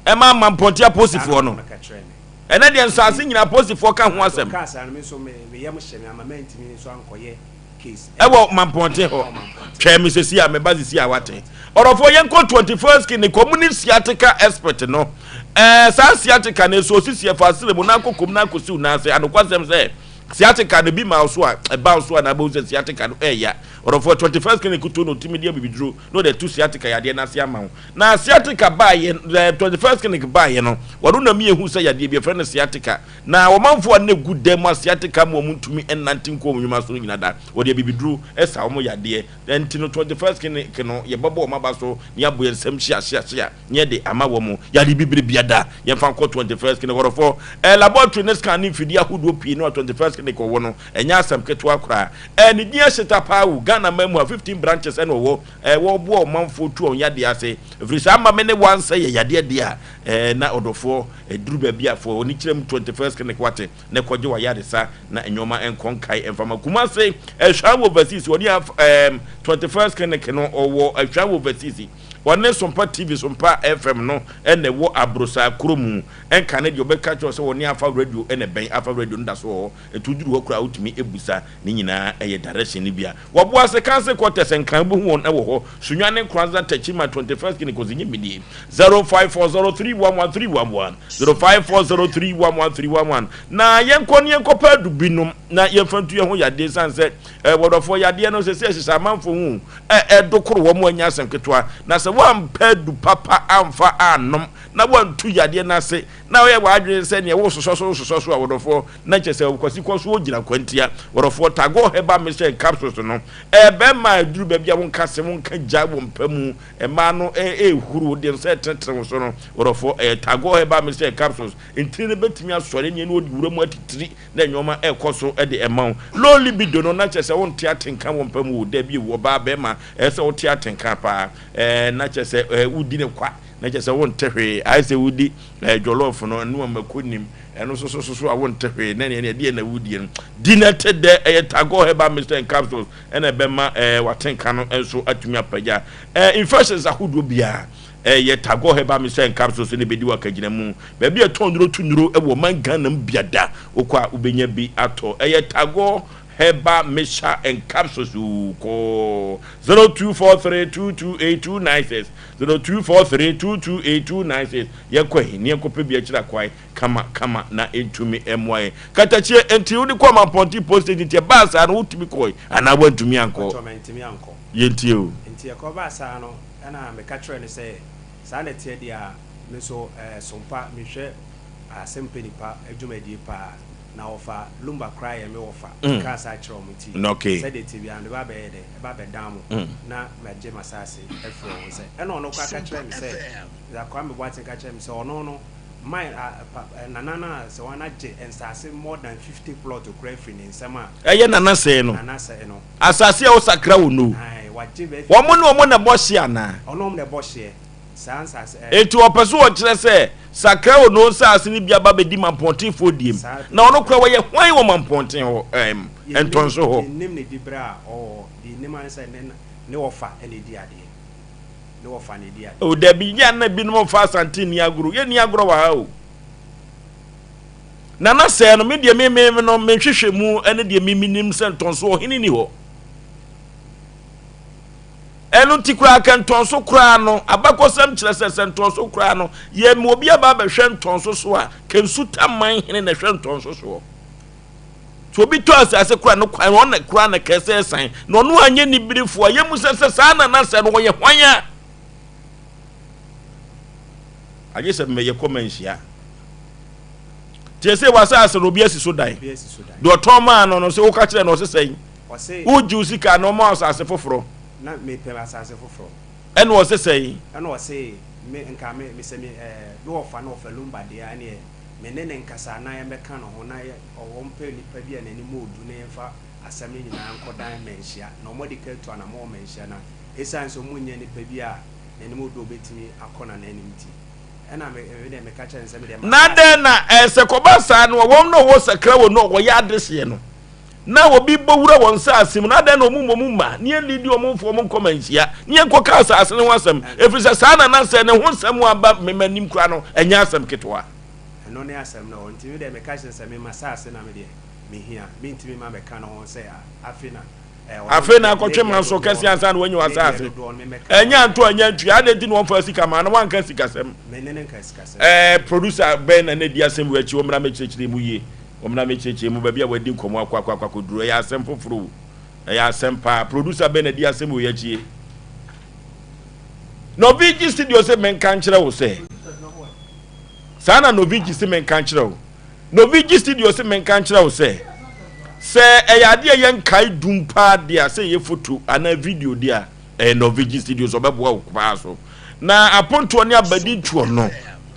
Ɛma Mampɔnten apolisifoɔ Saa na no. ɔno ka kyerɛ me. Ɛnɛ deɛ nsaase nyinaa apolisifoɔ ka ho Nti asɛm. ɔkaa saa no me nso me me yam hyɛ me ama mantumi nso ankɔyɛ case. Ɛwɔ Mampɔnten hɔ. Ɛwɔ Mampɔnten. Twɛn me sɛsi a meba sisi a wate. Ɔdɔfoɔ yɛnkɔ 21st king ne kɔm ne sciatica expert no. Ɛɛ saa sciatica no ɛsɛ osisi ɛfa asrɛ mu na akɔ kɔm na akɔsiw nan ase. Anokwasɛm sɛ sciatica no bi ma wo so a ɛba wo so a na abɛhu sɛ sciatica no ɛɛya. Ɔdɔfoɔ 21st clinic to na ɔtumi de abibiduro na ɔde atu sciatica yadeɛ no ase ama wo. Na sciatica baeɛ ɛɛ 21st clinic baeɛ no wɔno na miehu sɛ yadeɛ bi yɛfrɛ no sciatica na ɔmanfoɔ a na ɛgu dan mu a sciatica ma wɔn ntumi nnante nkɔ wɔn nnwuma so no nyina da wɔde abibiduro sa wɔn yadeɛ. Ɛnti no 21st clinic no yɛbɛbɔ wɔn aba so na yɛabɔ yɛn nsam hyia hyia hyia. Nyɛ de ama wɔn. Yare bi bere biada yɛmfa nkɔ 21st Clinic hɔ. Ɛ laboratory ne scan ne mfidie ahodoɔ pii no a 21st Clinic wɔ no, ɛnyɛ asɛm ketewa koraa. Ɛ ne din ahyeta paa wɔ Ghana man mu ha, 15 branches ɛna ɔwɔ. Ɛ wɔboa ɔmanfoɔ tu wɔn yadeɛ ase. Ɛfiri sɛ ama me ne wo ansɛ yɛ yadeɛ deɛ a, ɛ na ɔdɔfoɔ, ɛduru baabi a fa w'ani kyerɛ mu 21st Clinic wate, na kɔgye w'ayaresa na nneɛma nkɔ nkae mfa ma. Kumase, Ɛhwan Overseas, wɔne af ɛɛm 21st Clinic no ɔwɔ Ɛhwan Overseas. Wɔne Sompa TV, Sompa FM no na ɛwɔ Abrosaa kuro mu. Ɛnka ne deɛ ɔbɛka kyerɛ wo sɛ wɔne Afa Radio na ɛbɛn. Afa Radio no da so wɔ hɔ. Nti woduru hɔ koraa a wotumi bisa. Ne nyinaa yɛ direction no bi a. Wɔboa ase Council Quarters Nkran wobɛhu wɔn wɔ hɔ. Sunyani, Nkoranza, Techiman, 21st Guinea, Kosi Nyimidie. 0540311311 0540311311 Na yɛnkɔ ne yɛnkɔpɛ adu binom na yɛmfa ntu yɛn ho yadeɛ ɛsiane sɛ eh, wɔdɔfoɔ yadeɛ no sɛ sɛ ɛhyehyɛ amanfoɔ ho eh, ɛdokoro wɔn anya asɛm ketewa na sɛ woampɛ adu papa amfa annom na woantu yadeɛ no ase na woyɛ w'adwene sɛ neɛ wososɔ so wososɔ so a wɔdɔfoɔ na kyɛ sɛ kwasi kɔ so gyina kwantia wɔdɔfoɔ Tagore herbal mixture and capsules no ɛbɛma aduru baabi a wonka se wonka gya wɔ mpa mu mmaa no ɛrehuru wo deɛ sɛ ɛtenetene wo so no wɔdɔfoɔ ɛyɛ Tagore herbal mixture and capsules Ntini no bɛtumi asɔre ne ɛne ɔde wura mu atitiri na nnoɔma ɛrekɔ so de ɛma wo. Low libido no na kyerɛ sɛ wonte atenka wɔ mpa mu o, dabi o, ɔbaa, bɛrima, ɛyɛ sɛ wote atenka paa, ɛɛ na kyerɛ sɛ ɛɛ wodi no kwa, na kyerɛ sɛ wonte hwee, ayɛ sɛ wodi ɛɛ jollof no, ɛno a mako nnim, ɛno nso so so a wonte hwee, na ɛneɛ ɛdeɛ na wodie no. Di na te dɛ, ɛyɛ Tagore Herbal Mixture and Capsules ɛna ɛbɛma ɛɛ w'atenka no nso atumi apagya. Ɛɛ infections ahodoɔ biara. Ɛyɛ Tagore Herbal Mixture and Capsules na ɛbɛdi w'akagyina mu. Baabi a ɛtɔn nnuro tu nnuro wɔ ɔman Ghana mu biada, wokɔ a wobɛnya bi atɔ. Ɛyɛ Tagore Herbal Mixture and Capsules oo, kɔ 0243228296, 0243228296. Yɛnkɔ he ne yɛnkɔpɛ bi akyiri akwae kama kama na ɛntumi mmoa yɛn. Katakyie, enti wode kɔɔ Mampɔnten Post Station nti ɛbaa saa no wotumi kɔe anaa woantumi ankɔ? Mpakyɛw, mantumi ankɔ. Yɛntie o. Nti ɛkɔbaa saa no, Ɛnna meka kyerɛɛ no sɛ, Saa na ɛteɛ deɛ a, me nso Sompa, mehwɛ asɛmpɛ nipa dwumadie paa, na wɔfa Lumba koraa yɛ me wɔfa. Mekaa saa kyerɛɛ wɔn nti, sɛdeɛ ɛteɛ biara mede ba abɛyɛ dɛ? Ɛba abɛdan mo, na magye m'asaase afiri wɔn nsam. Ɛnna ɔno koraa ka kyerɛɛ me sɛ, Dza Kwame Boateng ka kyerɛɛ me sɛ ɔno no, mine a, pa, Nana no a sɛ wɔn agye nsaase more than 50 plot koraa afiri ne nsam a. Ɛyɛ Nana sɛɛ no. Nana sɛɛ no. Asase a wɔsakra wɔ no. Wɔn ne wɔn na ɛbɔ hyeɛ anaa? Enti wɔpɛ sɛ wɔkyerɛ sɛ sakra wɔ no nsase no bi aba bɛdi Mampɔntenfoɔ diem. Na ɔno koraa wɔyɛ hwan wɔ Mampɔnten hɔ, ɛɛm, Ntɔnso hɔ? O dabi, yɛ a na binom mfa Asante nni agorɔ. Yɛnni agorɔ wɔ ha o. Nana sɛɛ no, me deɛ me me no me nhwehwɛ mu ne deɛ me menim sɛ ntɔnso ɔhene ni hɔ. Ɛno nti koraa ka ntɔnso koraa no abakɔsɛm kyerɛ sɛ sɛ ntɔnso koraa no yɛ ma obi aba abɛhwɛ ntɔnso so a kɛnsuta man hene na ɛhwɛ ntɔnso soɔ. Sɛ obi tɔ asase koraa no kwan ɔna koraa na kɛsɛ ɛsan na ɔno anyɛ niberefoɔ a yɛmu sɛ sɛ saa nana sɛ no ɔyɛ hwan a agye sɛ mɛyɛ kɔ manhyia tie sɛ w'asase no obi asi so dan deɛ ɔtɔn maa no no sɛ woka kyerɛ no ɔse sɛn wogye wo sika na ɔma asase foforɔ na mepɛ asase foforɔ ɛna ɔse sɛn ɛna ɔse me nka me mesɛ me ɛɛ me wɔfa na ɔfa lumba deɛ ɛneɛ me ne ne nkasa na yɛmbɛka ne ho na yɛ ɔwɔ mpɛ nipa bi a n'anim ɔdu na yɛmfa asɛm no nyinaa nkɔdan manhyia na ɔmo de ka atu anamɔ wɔ manhyia na esiane sɛ ɔmo nnya nipa bi a n'anim ɔdu a ɔbɛtumi akɔ n'anim nti ɛna me me deɛ meka kyerɛ no sɛ me deɛ Na dɛn na ɛsɛ kɔba saa no wɔn na wɔwɔ sakra wɔ no wɔyɛ adehyeɛ no na obi bɔ wura wɔn nsaase mu na adɛn na wɔn mmɔ mu mma ne yɛn lidi wɔn mfo wɔn nkɔma nhyia ne yɛn nkɔka asaase no ho asɛm ɛfiri sɛ saa na na sɛ ne ho nsɛm aba mema nim koraa no ɛnyɛ asɛm ketewa. Ɛno ne asɛm no nti me deɛ meka kyerɛ no sɛ me m'asaase na me deɛ mehia mentumi ma mɛka ne ho sɛ afe na Afei na akɔtwe manso kɛse ansa na wanya w'asase. Ɛnyɛ anto ɛnyɛ ntua. Adɛn nti na wɔmfa sika maa no? Wanka sikasɛm. Ɛɛ producer bɛn na na di asɛm wei akyi? Wɔmmra mmɛkyerɛkyerɛ mu yie. Wɔmmra mmɛkyerɛkyerɛ mu baabi a wɔadi nkɔmmɔ akɔ akɔ akɔ akɔduru. Ɛyɛ asɛm foforo o. Ɛyɛ asɛm paa. Producer bɛn na di asɛm wei akyi? Novigi studio se menka nkyerɛ wo sɛ. Saa na Novigi se menka nkyerɛ wo. Novigi Studio se menka nkyerɛ wo sɛ, sɛ ɛyɛ adeɛ a ɛyɛ nkae dum paa deɛ a, sɛ ɛyɛ foto anaa video deɛ a, ɛyɛ Novigi Studios ɔbɛboa wo paa so. Na apontoɔ ne abadintoɔ no,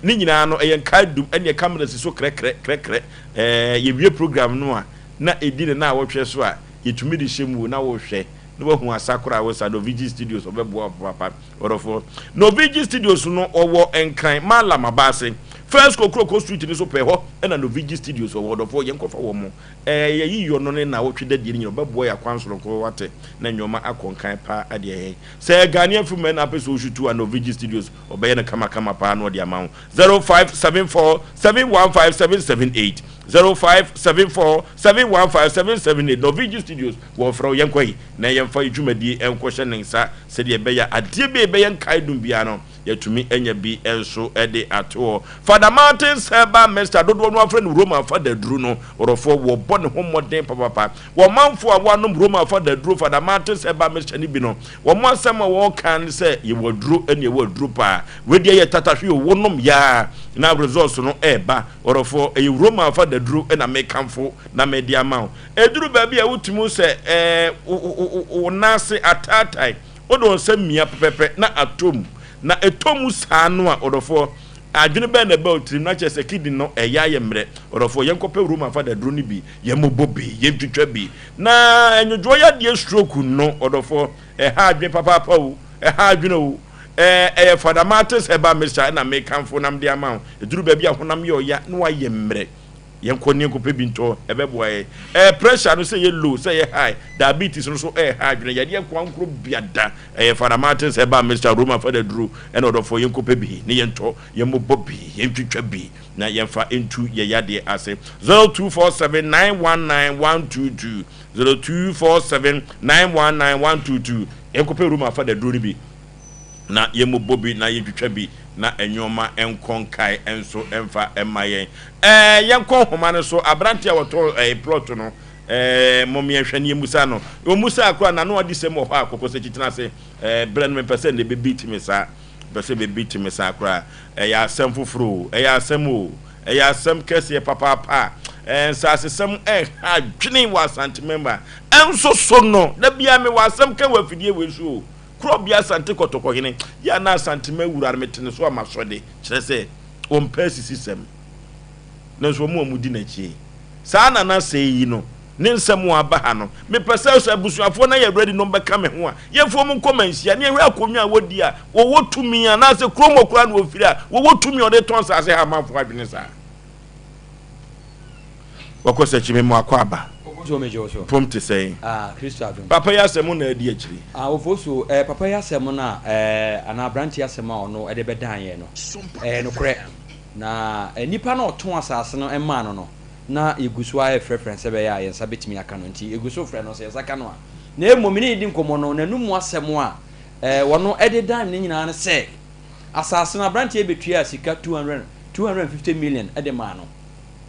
ne nyinaa no, ɛyɛ nkae dum, ɛneɛ camera si so krɛkrɛ krɛkrɛ. Ɛɛ yɛwie program no a, na ɛdi ne naawɔtwe so a, yɛtumi de hyɛ mu o, na wohwɛ. na wahu asa koraa wo sa Novigi Studios ɔbɛboa wo papaapa ɔdɔfoɔ. Novigi Studios no ɔwɔ Nkran Mallam Abaase First Kokroko Street no so pɛɛ hɔ ɛna Novigi Studios ɔwɔ ɔdɔfoɔ yɛnkɔfa wɔn mo ɛɛ yɛyi yɔ no ne naawɔtwe dadie no nyina ɔbɛboa yɛ akwan soronko wate na nnoɔma akɔ nkan paa adeɛ yɛn sɛ Ghanaian film ɛna apɛ sɛ ɔshutu a Novigi Studios ɔbɛyɛ no kama kama paa na ɔde ama wo 0574 715 778 0574 715 778 Novigi Studios wɔfrɛ wo yɛnkɔ yi na yɛmfa yɛ dwumadie nkɔhyɛ ne nsa sɛdeɛ ɛbɛyɛ a adeɛ bi a ɛbɛyɛ nkaedum biara no yɛatumi anya bi nso de ato hɔ. Fada Martins Herbal Mixture, dodoɔ no ara frɛ no Roma fadaduro no, ɔdɔfoɔ, wɔbɔ ne ho mmɔden papapa. Wɔn manfoɔ a wɔanom Roma fadaduro, Fada Martins Herbal Mixture no bi no, wɔn asɛm a wɔka ne sɛ, yɛwɔ aduro ɛne yɛwɔ aduro paa. Wei deɛ yɛ tatahwe o, wonom yɛ a na results no ɛreba. Ɔdɔfoɔ, ɛyɛ Roma fadaduro na mekamfo na mede ama wo. Ɛduru baabi a wotumi hu sɛ ɛɛ wo nan ase ataatae. Wode wo nsa mia pɛpɛpɛ na atɔ mu. Na ɛtɔ mu saa no a, ɔdɔfoɔ, adwene bɛn na ɛba wo tirim? Na kyerɛ sɛ kidney no ɛyɛ ayɛ mmerɛ. Ɔdɔfoɔ, yɛnkɔpɛ Roma fadaduro no bi, yɛmmobɔ bi, yɛntwitwa bi. Na nnwodwoɔ yadeɛ stroke no, ɔdɔfoɔ, ɛha adwene papaapa o, ɛha adwene o. Ɛɛ, ɛyɛ Fada Martins Herbal Mixture na mekamfo na mede ama wo. Ɛduru baabi a honam yɛ ɔya na wayɛ mmerɛ. Yɛnkɔ ne yɛnkɔpɛ bi ntɔ, ɛbɛboa yɛn. Ɛɛ pressure no sɛ ɛyɛ low, sɛ ɛyɛ high, diabetes no nso ɛɛha adwene, yadeɛ koankoro biada. Ɛyɛ Father Martins Herbal Mixture, Roma Fada duro, ɛna ɔdɔfoɔ yɛnkɔpɛ bi ne yɛntɔ, yɛmmobɔ bi, yɛntwitwa bi na yɛmfa ntu yɛn yadeɛ ase. 0247 919 122, 0247 919 122, yɛnkɔpɛ Roma Fada duro no bi. na yɛmmobɔ bi na yɛntwitwa bi na nnoɔma nkɔ nkae nso mfa mma yɛn. Ɛɛ yɛnkɔ nhoma no so, aberanteɛ a wɔtɔɔ ɛɛ plot no ɛɛ mom yɛnhwɛ ne yɛmmusa no. Wɔmmusaa koraa n'ano adisɛm wɔ hɔ a kɔkɔsakyi tena ase ɛɛ berɛ no mempɛ sɛ nnɛ bɛbeat me saa, mempɛ sɛ bɛbeat me saa koraa. Ɛyɛ asɛm foforɔ o, ɛyɛ asɛm o, ɛyɛ asɛm kɛseɛ papaapa. Ɛɛ nsasesɛm ɛha adwene wɔ Asante mɛma ɛnso so no, da biara mewɔ asɛm ka wɔ afidie wei so o. Korɔbea Asante Kɔtɔkɔhene yɛ a na Asantema wura no mete ne so a masɔ de, kyerɛ sɛ ɔmpɛ asisisɛm. Nanso wɔn a wɔdi n'akyi yi, saa Nana Sɛɛ yi no, ne nsɛm a aba ha no, mepɛ sɛ sɛ abusuafoɔ no ayɛ ready na wɔbɛka me ho a, yɛmfa wɔn nkɔ manhyia na yɛnhwɛ akonnwa a wɔdi a wɔwɔ tumi anaasɛ kurom hɔ koraa na wɔfiri a wɔwɔ tumi a wɔde tɔn nsase ha amanfoɔ adwene saa. Wakɔ sɛ kyimi mu akɔ aba. Ofosuo megye wo so. Pom te sɛn? Ah, Kristo adom. Papa yi asɛm na adi akyiri. Ah, Ofosuo, eh, papa yi asɛm no a, eh, anaa aberante yi asɛm a ɔno ɛde bɛdan yɛn no, ɛyɛ nokorɛ. Na eh, nipa no a ɔtɔn asase no maa no no, na yɛgu so ara refrɛfrɛ no sɛ ɛbɛyɛ a yɛn nsa bɛtumi aka no. Nti yɛgu so frɛ no, sɛ yɛn nsa ka no a. Na mmom me ne no di nkɔmmɔ no, n'anum asɛm a, eh, ɔno ɛde dan no nyinaa ne sɛ, asase no, aberanteɛ yi bɛtuaa sika 200, 250 million de maa no.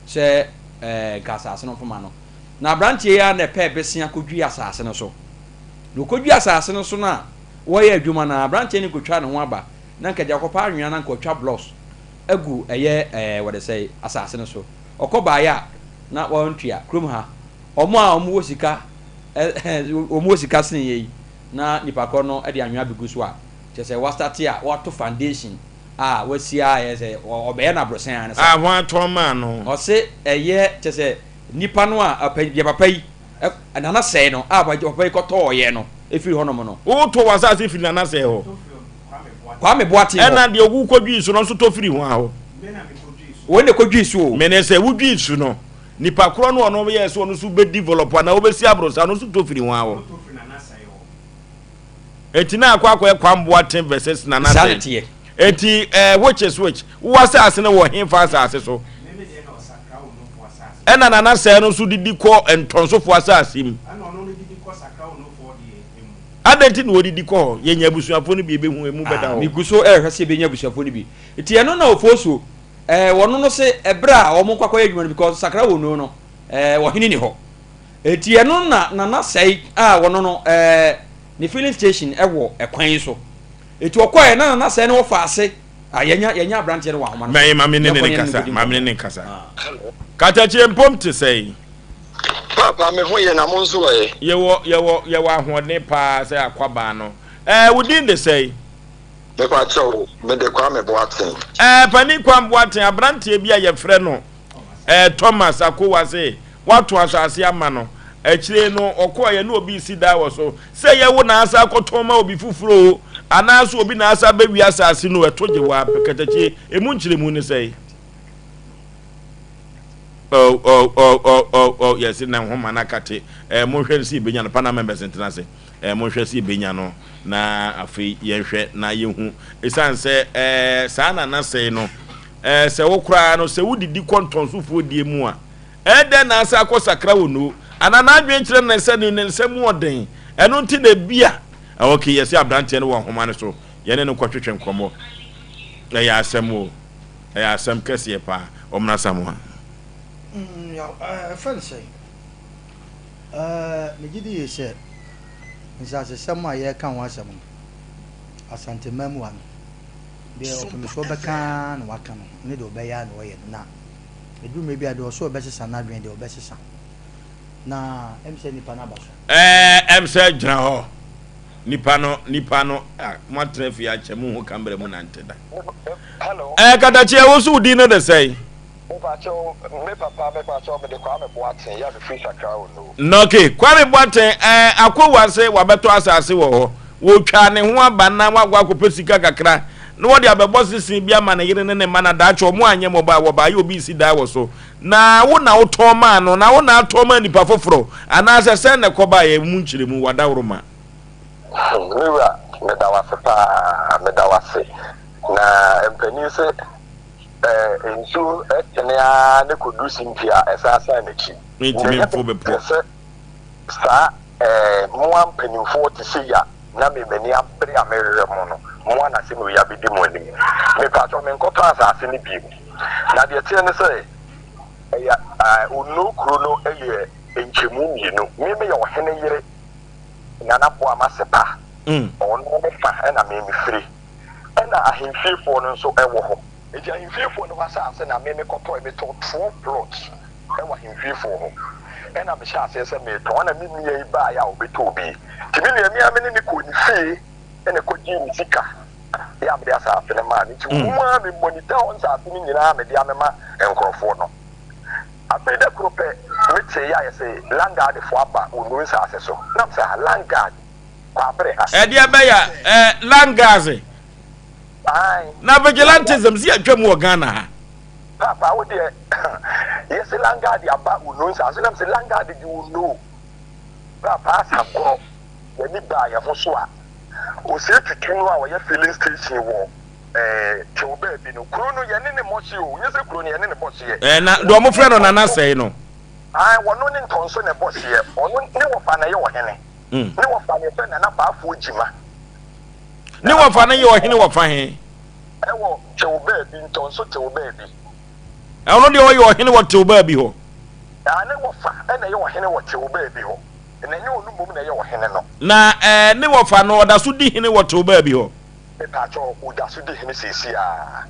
sɛ ɛɛ nka asase no mfoma no. Na aberanteɛ yi ara na ɛpɛɛ besea kɔdwui asase no so. Na ɔkɔdwui asase no so no a wɔreyɛ adwuma no ara, aberanteɛ no kɔtwaa ne ho aba, na nka agya kɔpa anwea na nka ɔtwa blocks agu ɛyɛ ɛɛ wɔde sɛ asase no so. Ɔkɔ baeɛ a na wɔntua. Kurom ha, wɔn a wɔwɔ sika ɛ wɔn wɔ sika sene yɛ yi, na nipa korɔ no de anwea bɛgu so a, kyerɛ sɛ wɔastate a wɔato foundation a wasi a ɛyɛ sɛ ɔbɛyɛ no aborosan ara ne sa. A hwan tɔn maa no? Ɔse ɛyɛ kyerɛ sɛ nipa no a ɔpɛ deɛ papa yi Nana sɛe no a papa yi kɔtɔɔyɛ no ɛfiri hɔnom no. Wotɔ w'asase firi Nana sɛe hɔ? Kwame Boateng hɔ. Ɛna deɛ wokɔdwii so no nso tɔ firi hwan hɔ? Wei na ɛkɔdwii so o. Mene sɛ wodwii so no, nipa korɔ no ɔno yɛɛ sɛ ɔno nso bɛ develop anaa wobɛsi aborosan no nso tɔ firi hwan hɔ? Enti na akɔ akɔyɛ Kwame Boateng versus Nana Saa na Sɛn. ɛteɛ. Enti eh, which is which? Wo asase no wɔ hefa asase so? Ɛna Nana Sɛn no nso didi kɔ Ntɔnsofoɔ asase mu. Adɛn nti na wɔdidi kɔ hɔ? Yɛnya abusuafoɔ no bi ɛbɛhu emu bɛda Ah, hɔ. megu so rehwɛ sɛ yɛbɛnya abusuafoɔ no bi. Nti ɛno na Ofosuo, eh, wɔno no se ɛberɛ a wɔn kɔ akɔyɛ adwuma no because Sakra Wono no, eh, ɔhene ni hɔ. Enti ɛno na Nana Sɛe a ɔno no ɛɛ ne filling station ɛwɔ ɛkwan yi so. Enti ɔkɔɛ na Nana Sɛe no wɔ faase. Ah yɛnya yɛnya abranteɛ no wɔ ahoma no so. Mɛn ma me ne ne Yɛnkɔ ne ne nkasa, nkɔdi ma me ne nkɔmmɔ. ne nkasa. Katakyie mpom te sɛn? Paapa me ho yɛ na mo nso ɛ? Yɛwɔ yɛwɔ yɛwɔ ahoɔden paa sɛ akwabaa no. Ɛɛ wo din de sɛn? Mepa kyɛw, me de Kwame Boateng. Ɛɛ panin Kwame Boateng, abranteɛ bi a yɛfrɛ no ɛɛ Thomas Akowa se Woato asase ama no. Akyire no ɔkɔeɛ na obi resi dan wɔ so. Sɛ ɛyɛ wo na asan akɔtɔn ma obi foforɔ oo, anaasɛ obi na asan abɛwia asase no, ɛto gye wo ara pɛ. Katakyie, ɛmu nkyerɛmu ne sɛn? Oh, oh, oh, oh, oh, oh, yɛse na nhoma no akate. Eh, monhwɛ no sɛ yɛbɛnya no. Panel members ntena ase. Eh, monhwɛ sɛ yɛbɛnya no na afei yɛnhwɛ na yɛhu. Ɛsiane sɛ eh, saa na nasɛe no, eh, sɛ wo koraa no, sɛ wodidi kɔ ntɔnsofoɔ die mu a, Ɛdɛn na asa akɔsakra wɔ no? Anaa n'adwene kyerɛ no sɛ ne nsa mu ɔden, ɛno nti na ebia. Ok, yɛse abranteɛ no wɔ nhoma no so, yɛne no nkɔtwetwe nkɔmmɔ. Ɛyɛ asɛm o, ɛyɛ asɛm kɛseɛ paa. Ɔmmra Samoa. Mm, yaw, eh, ɛfrɛ no sɛn? Eh, megye di yie sɛ nsasesɛm a yɛreka ho asɛm no, Asante mmamu ha no, deɛ ɔpemsoɔ bɛka ara na waka no, ne deɛ ɔbɛyɛ ara na ɔyɛ no, na Ɛduru mmerɛ bi a, deɛ ɔsɛ ɔbɛsesa n'adwene deɛ, ɔbɛsesa. Na ɛm sɛ nipa no aba so. Ɛɛ, ɛm sɛ gyina hɔ. Nipa no, nipa no, ah, moatena fie akyɛ, mo ho kamera mu nante da. Hello. Ɛɛ, Katakye, wo so wo din no de sɛn? Mepakyɛw, me papa, mepakyɛw, mede Kwame Boateng, yɛ a mefiri Sakra Ono. Nɔke, Kwame Boateng, ɛɛ, Akowa se wabɛtɔ asase wɔ hɔ. Wɔtwaa ne ho aba na wakɔ akɔpɛ sika kakra na wɔde abɛbɔ sese bi ama ne yere ne ne mma na daakye wɔn anyɛ mmɔbɔ a wɔbaayɛ obi resi dan wɔ so. Na wo na wotɔn maa no na wo na atɔn maa nipa foforɔ anaasɛ sɛn na ɛkɔbaeɛ? Mu nkyerɛmu, w'adaworoma. Me wura, meda wo ase paa, meda wo ase. Na mpanin se eh, nsuo tene ara ne kɔduru simpie a, ɛsan san n'akyi. Mentumi mfo bepɔ. Sɛ saa eh, moa mpanimfoɔ te sei a na me m'ani abere a merehwehwɛ mo no, moa na asɛm wei abɛdi mo anim. Mepakyɛw menkɔtɔ asase no bio. Na deɛ ɛteɛ ne sɛ, ɛyɛ eh, Onoo kuro no yɛ nkyɛmu mmienu. Me meyɛ ɔhene yere Nana Boama Sepa. Ɔno ne fa na me mefiri. Ɛna ahemfiefoɔ no nso wɔ hɔ. Enti ahemfiefoɔ no hɔ asase na me mekɔtɔe. Metɔɔ 12 plots. wɔ ahemfiefoɔ hɔ. Ɛna mehyɛɛ aseɛ sɛ meretɔn, ɛna me nua yi baeɛ a ɔbɛtɔɔ bi. Nti me nua, me ara me ne no kɔɔ ne fie na ɛkɔgyee ne sika yɛ a mede asase no maa no. Nti wɔn ara me monitor hɔ nsase no nyinaa a mede amema nkurɔfoɔ no. Afei da koro pɛ, metee yɛ a yɛse landguard foɔ aba Onoo nsase so. Na mesɛ ah, landguard, Kwaabere ha. Ɛdeɛ bɛyɛ eh, landguards. Ae. Na vigilantism si atwam wɔ Ghana ha. Paapa wo deɛ yɛse langard aba wo no nsa so nam se langard de wo no paapa asa gorɔ yɛni baa yɛ ho so a osei tutu no a ɔyɛ filling station wɔ eh, tew baabi no kuro no yɛne ne mmɔhye o nyɛ sɛ kuro no yɛne ne bɔhyeɛ. Eh, na deɛ ɔmo frɛ no nana sɛe no. Ae wɔno ne ntɔnso na ɛbɔ hyeɛ ɔno ne wɔfa na ɛyɛ ɔhene ne wɔfa no yɛfrɛ nana baafoɔ gyima. Ne wɔfa no yɛ ɔhene wɔfa he. Ɛwɔ tew baabi, ntɔnso tew baabi. Ɛno deɛ ɔyɛ ɔhene wɔ tew baabi hɔ. Na ne wɔfa na ɛyɛ ɔhene wɔ tew baabi hɔ, na ɛnyɛ ɔno mmom na ɛyɛ ɔhene no. Na ɛɛ ne wɔfa no, ɔda so di hene wɔ tew baabi hɔ. Mepaakyɛw, ɔda so di hene seesei ara.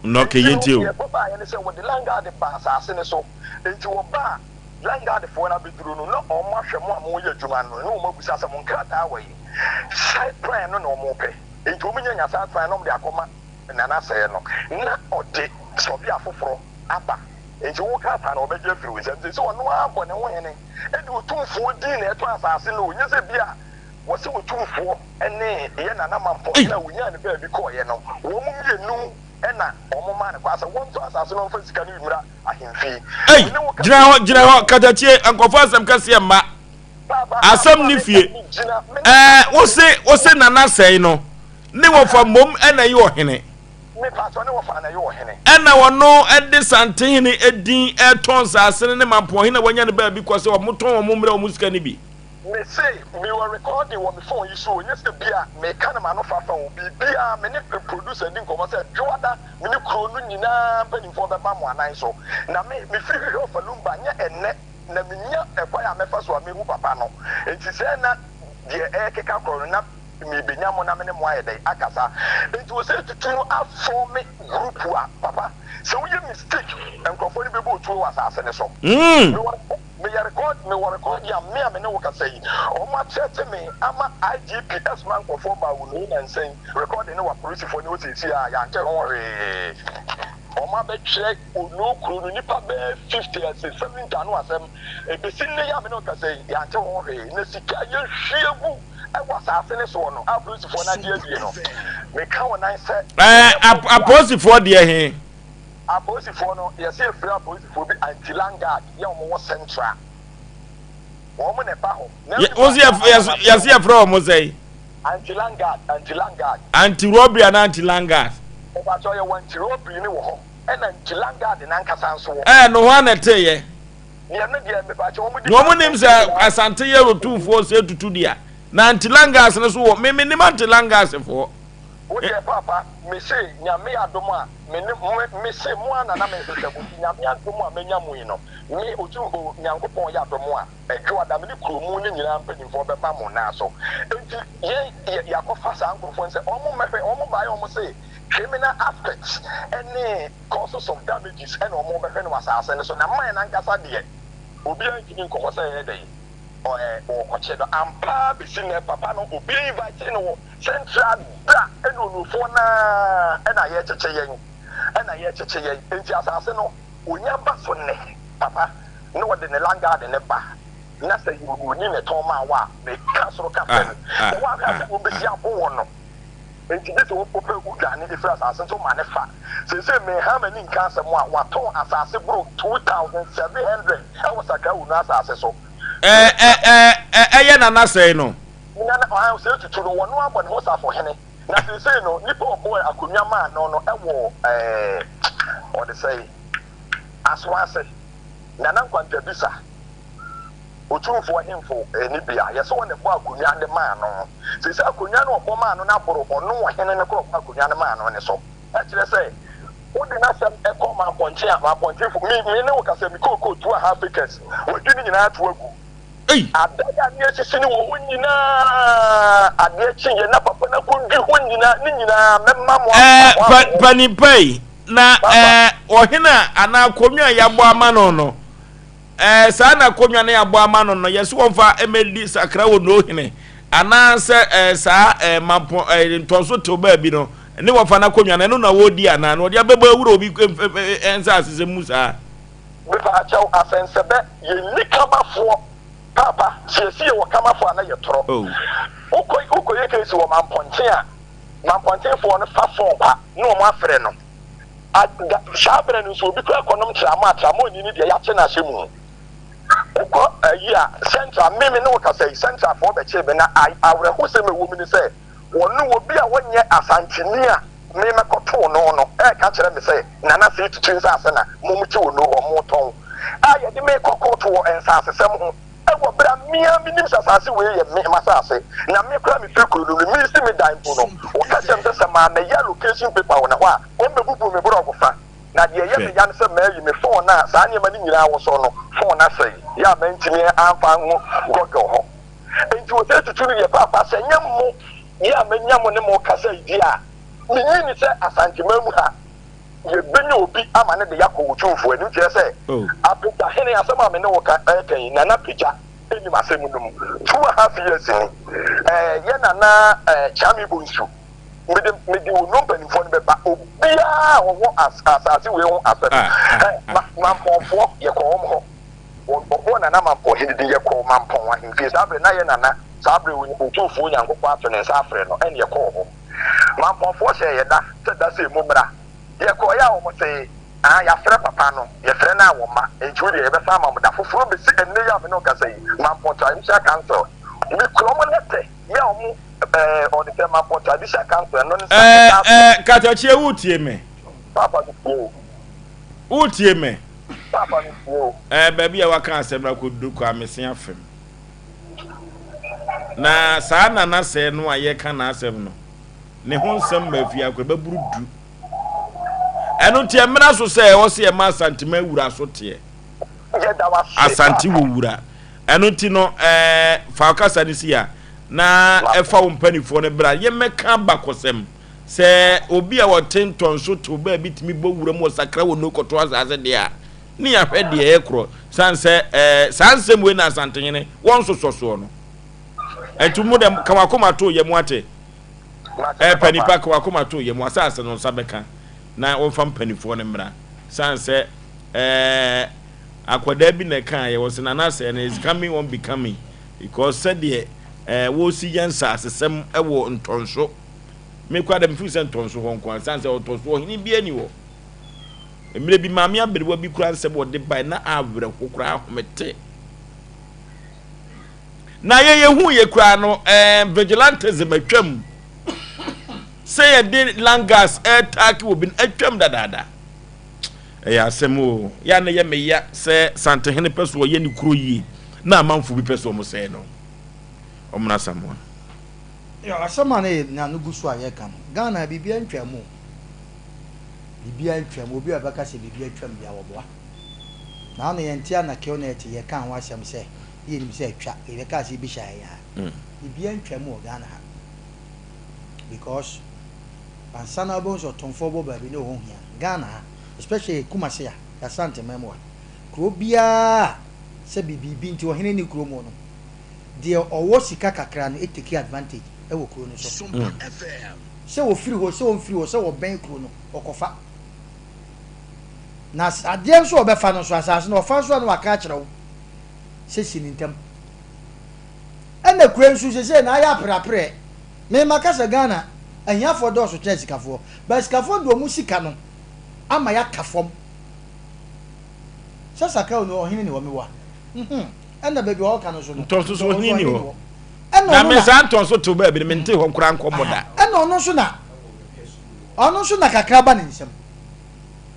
Na okay, Enti yɛntie no, o. deɛ ɛkɔbaeɛ ne sɛ wɔde Langard baa asase no so. Enti wɔbaa Langardfoɔ no abɛduru no, na wɔahwɛ mo a moreyɛ adwuma no, na wɔabisa sɛ, Mo nkrataa wɔ he? Site plan no na wɔrepɛ. Enti wɔn nya nya saa kwan na wɔn de akɔma Nana sɛɛ no na ɔde sɔbea foforɔ aba. Enti wo krataa no ɔbɛgye afiri wo nsam. Seesei ɔno ara bɔ ne ho hene de Otumfoɔ din na ɛtɔn asase no o, nyɛ sɛ bi a wɔse Otumfoɔ ne yɛ Nana Mampɔhene a wɔnyaa no baabi kɔeɛ no, wɔn mmienu na wɔn maa no kwan sɛ wɔntɔn asase no mfa sika no bi mmra ahemfie. Ei, Me ne wo gyina kasa hɔ, yi, gyina hɔ, katakyie, nkɔfa asɛm kɛseɛ mma. Asɛm ne fie. Ɛɛ, wose, wose Nana sɛe no, ne wɔfa mmom na ɛyɛ ɔhene. Ɛna ɔno de Santehene edin ɛtɔn nsaase no ne Mampɔnhene a wanya no baabi kɔ sɛ wɔn tɔn wɔn mmerɛ wɔn sika no bi. Me se me wɔ recording wɔ me phone yi so o, nyɛ sɛ bi a me ka no m'ano fafa o, biribiara me ne producer di nkɔmmɔ sɛ Dwoada me ne kuro no nyinaa mpanimfoɔ bɛba mo anan so, na me me firi hwehwɛ Ɔfalumba nyɛ ɛnnɛ na mennya ɛkwan a mɛfa so a mɛhu papa no, enti sɛ na deɛ ɛrekeka korɔ no na merebɛnya mo na me ne mo ayɛ dɛn akasa, enti wɔ sɛ tutu no afɔme group a, papa sɛ woyɛ mistake nkurɔfoɔ no bɛbɔ otuo wɔ asase no so. Mewɔ meyɛ record mewɔ record a me a me ne wo kasa yi wɔn akyerɛte me ama IGP ɛsoma nkurɔfoɔ baa wo no nansa yi recording no wɔ apolisifoɔ ne hɔ seesei a yɛante ho hwee. Wɔn abɛtwerɛ Onoo kuro no nnipa bɛyɛ 50 ase 70 ano asɛm. Ɛbɛsi nnɛ yi a me ne wo kasa yi, yɛante ho hwee. Na sika a yɛhwie gu wɔ asase no soɔ no, a apolisifoɔ no agye adie no, meka wo nan sɛ. Ɛɛ, apolisifoɔ deɛ he? Apolisifoɔ no, yɛse yɛfrɛ apolisifoɔ bi anti-landguard, yɛ wɔn wɔ central. Wɔn na ɛba hɔ. Wo se yɛse yɛfrɛ wɔn sɛn? Anti-landguard, anti-landguard. Anti-robbery anaa anti-landguard? Mepakyɛw, yɛwɔ anti-robbery no wɔ hɔ, ɛna anti-landguard no ankasa nso wɔ hɔ. Ɛɛ, no hwan na ɛteeɛ? Deɛ no deɛ, mepakyɛw, wɔn di. Na wɔn nim sɛ Asante yɛ otumfoɔ sɛ tutu deɛ. Na anti-landguards no so wɔ, me menim anti-landguards foɔ. Wo deɛ paapa, mese Nyame adom a, me ne, me, mese mo ara na na mehwehwɛ mo, nti Nyame adom a manya mo yi no, me, Otum, o, Nyankopɔn yɛ adom a, Adwoada, me ne kuro mu no nyinaa mpanimfoɔ bɛba mo nan so. Enti yɛn, yɛ, yɛakɔfa saa nkurɔfoɔ no sɛ wɔn mmɛhwɛ. Wɔn baeɛ a wɔse criminal aspects ne causes of damages na wɔrebɛhwɛ no wɔ asaase no so. Na mine ankasa deɛ, obiara ntumi nkɔ hɔ sɛ ɛyɛ dɛn, ɔ, ɛ, wɔrekɔkye no. Ampa ara bɛsi nnɛ, papa no, obiara invitee no wɔ Central da, ɛna onuofoɔ no ara na yɛrekyekye yɛn, ɛna yɛrekyekye yɛn. Enti asaase no, wɔnya ba so nnɛ, papa. na ɔde ne landguard no ba na sɛ yɛ oburoni na ɛtɔn maa wo a, meka soro ka fam sɛ woanhwɛ a sɛ wɔbɛsi abo wɔ no. Enti gye sɛ wopɛ wodwane firi asase nso ma no fa. Seesei menha m'ani nka asɛm a, wɔatɔn asase boro 2,700 wɔ Sakrawu no asase so. Ɛ ɛ ɛ ɛ ɛyɛ Nana sɛe no. Nana ɔhan sɛ tutu no, wɔno abɔ ne ho safohene. Na seesei no, nipa a ɔbɔɔ akonnwa maa no no wɔ ɛɛ ɔde sɛe. Asoase, Nana Nkwantabisa, Otumfoɔ Hemfo ne bea, yɛse wɔn na ɛbɔɔ akonnwa de maa no. Seesei akonnwa no a ɔbɔ maa no no aboro ɔno ɔhene no korɔ ɔbɔɔ akonnwa no maa no no so. Ɛkyerɛ sɛ wode n'asɛm kɔ Mampɔnkye a, Mampɔnkyefo, me, me ne wo kasa, me kookoo 2½ acres, wɔadwi ne nyinaa ato agu. Adan a na yɛasisi no wɔ hɔ nyinaa, adeɛ kyeeɛ na papa no akɔdwi hɔ nyinaa, ne nyinaa mɛma mo Ɛɛ, pa, panin pa yi, na ɛɛ, ɔhene a anaa akonnwa a yɛabɔ ama no no, ɛɛ, saa na akonnwa no yɛabɔ ama no no, yɛsɛ wɔmfa mmɛdi sakra wɔ no hene, anaasɛ ɛɛ, saa ɛɛ, mampɔ ɛɛ, ntɔnso tew baabi no, ne wɔfa no akonnwa no, ɛno na wɔredi anaa, na wɔde abɛbɔ awura obi nsaase sɛ mu saa. Mepaakyɛw asɛnsɛbɛ yɛnni kamafoɔ paapa sɛ yɛsi yɛwɔ kamafoɔ a na yɛtorɔ wokɔ wokɔyɛ case wɔ mampɔnten a mampɔntenfoɔ no fa phone kwa na wɔn afrɛ no a da saa berɛ no nso obi kora kɔnom tramo a tramoni no deɛ yɛakye no ahyɛ mu wokɔ ayi a central me me ne wo kasa yi centralfoɔ bɛkyee me na awerɛhosɛm ɛwɔ mu ne sɛ Wɔne obi a ɔnyɛ Asanteni a me mɛkɔtoo no no reka kyerɛ me sɛ Nana Sei Tutu nsase na mom te Ono hɔ motɔn a yɛde me rekɔ kɔɔto wɔ nsasesɛm ho wɔ berɛ a me ara menim sɛ asase wei yɛ me m'asase na me koraa mefiri kuro no mu meresi me dan mpo no wɔka kyerɛ me sɛ sɛ mammɛyɛ allocation paper wɔ ne hɔ a wɔmmɛbubu me borɔgo fa na deɛ ɛyɛ me ya ne sɛ mayi me phone a saa nneɛma no nyinaa wɔ so no phone asɛe yɛ a mantumi amfa ango Google hɔ. Enti osei tutu no deɛ paapa sɛ nyɛ mo yɛ a manya mo ne mo kasa yi deɛ a, menyi ni sɛ Asanteman mu ha yɛbɛnya obi ama no de yɛakɔ Otumfoɔ anim kyerɛ sɛ Apagya hene asɛm a me ne wo ka ɛreka yi Nana Pagya nim asɛm no mu 2½ years ni ɛɛ yɛ Nana ɛɛ Kyame Bonsu mede mede Ono mpanimfoɔ no bɛba obiara a ɔwɔ as asase wei ho asɛm ɛɛ ma Mampɔnfoɔ yɛkɔ wɔn hɔ. Wɔbɔɔ Nana Mampɔn hene din, yɛkɔɔ Mampɔn ahemfie. Saa berɛ na yɛ Nana, saa berɛ Otumfoɔ Nyankopɔn ato ne nsa afrɛ no, ɛne yɛkɔɔ hɔ. Mampɔnfoɔ hyɛɛ yɛ da sɛ da sei mommra. Yɛkɔeɛ a wɔn see, Aa yɛafrɛ papa no, yɛfrɛ no a wɔmma, enti wo deɛ yɛbɛsan ama mo da foforɔ bɛsi ɛnnɛ yi a me ne wo kasa yi, Mampɔn Traditional Council, mekura wɔn lɛtɛ yɛ a wɔn ɛɛ ɔde sɛ Mampɔn Traditional Council ɛno ne sa Ɛɛ ɛda ɛɛ Katakyie wotie me? Papa me tie o. Wotie me? Paapa me tie o. Ɛɛ baabi a waka asɛm no akɔduru Kwame se afem. Na saa Nana Sɛɛ no a yɛka n'asɛm no, ne ho nsɛm ma afie akora bɛboro du. Ɛno nti ɛmmra so sɛ ɛwɔ sɛ yɛma Asantema wura so teɛ. Asante wɔ wura. Ɛno nti no ɛɛ fa ɔkasa no si a na ɛfa wo mpanifoɔ no bra yɛmmɛka abakɔsɛm. Sɛ obi a ɔte ntɔnso tew baabi tumi bɔ wuram wɔ sakra wɔ no kɔtɔ asase deɛ a, ne yɛahwɛ deɛ ɛkorɔ. Sane sɛ ɛɛ saa nsɛm wei na Asantehene wɔn sosɔ soɔ no. Ɛnti mo dɛ ka wakoma to yɛ mu ate. Ɛɛ pɛ nipa ka wakoma to yɛ mu asase no nsa bɛka. na wɔmfa mpanimfoɔ no mmra. Sane sɛ ɛɛ akwadaa bi na ɛkaeɛ, wɔse Nana sɛɛ no is coming on becoming because sɛdeɛ ɛɛ wɔresi yɛ nsaasesɛm wɔ Ntɔnso. Me koraa dɛ mefeel sɛ Ntɔnso hɔ nko ara, sane sɛ ɔtɔ so ɔhene biara ni hɔ. Mmerɛ bi maame aberewa bi koraa nsɛm wɔde bae na awerɛho koraa ahomete. Na yɛn yɛhu yɛ koraa no ɛɛ vigilantism atwam. Sɛ yɛde langas ɛretaake wɔ bi no atwam dadaada. Ɛyɛ asɛm o. Yɛ a na ɛyɛ me ya sɛ Santehene pɛ so ɔyɛ ne kuro yie na amanfo bi pɛ so wɔn sɛe no. Ɔmena Asamoah. Yɛ asɛm a na yɛ na no gu so a yɛka no. Ghana biribiara ntwaa mu o. Biribiara ntwaa mu. Obi a ɔbɛka sɛ biribi atwam deɛ ɔboa. Na ano yɛnte a na Kilnet yɛkaa ho asɛm sɛ na yɛnim sɛ atwa. Yɛbɛkaa sɛ ebi hyɛ ha yi ara. Biribiara ntwaa mu wɔ Ghana ha. Because ansa na wobɛhu sɛ ɔtomfoɔ bɔ baabi na ɛhɔ hia. Ghana ha, especially Kumasi ha, Asante man mu ha, kuro biara a sɛ biribi nti ɔhene nni kurom hɔ no, deɛ ɔwɔ sika kakra no take advantage wɔ kuro no so. Sɛ ɔfiri hɔ, sɛ ɔmfiri hɔ, sɛ ɔbɛn kuro no, ɔkɔfa. Na adeɛ nso a ɔbɛfa no nso, asase no ɔfa nso a na waka akyerɛ wo sɛ si no ntɛm. Ɛna kuro nso sesei na ayɛ apereapereɛ. Me maka sɛ Ghana ahiafoɔ dɔɔso kyɛn asikafoɔ. But asikafoɔ de wɔn sika no ama yɛaka fam. Sɛ Sakao no ɔhene ni hɔ mewa. Mhm. Ɛna baabi a ɔka no nso no. Ntɔnso so ɔhene ni hɔ. Ɛna Na ɔno me na saa ntɔnso tew baabi no mente hɔ koraa nkɔmmɔ da. Ɛna ɔno nso na ɔno nso na kakra ba ne nsam.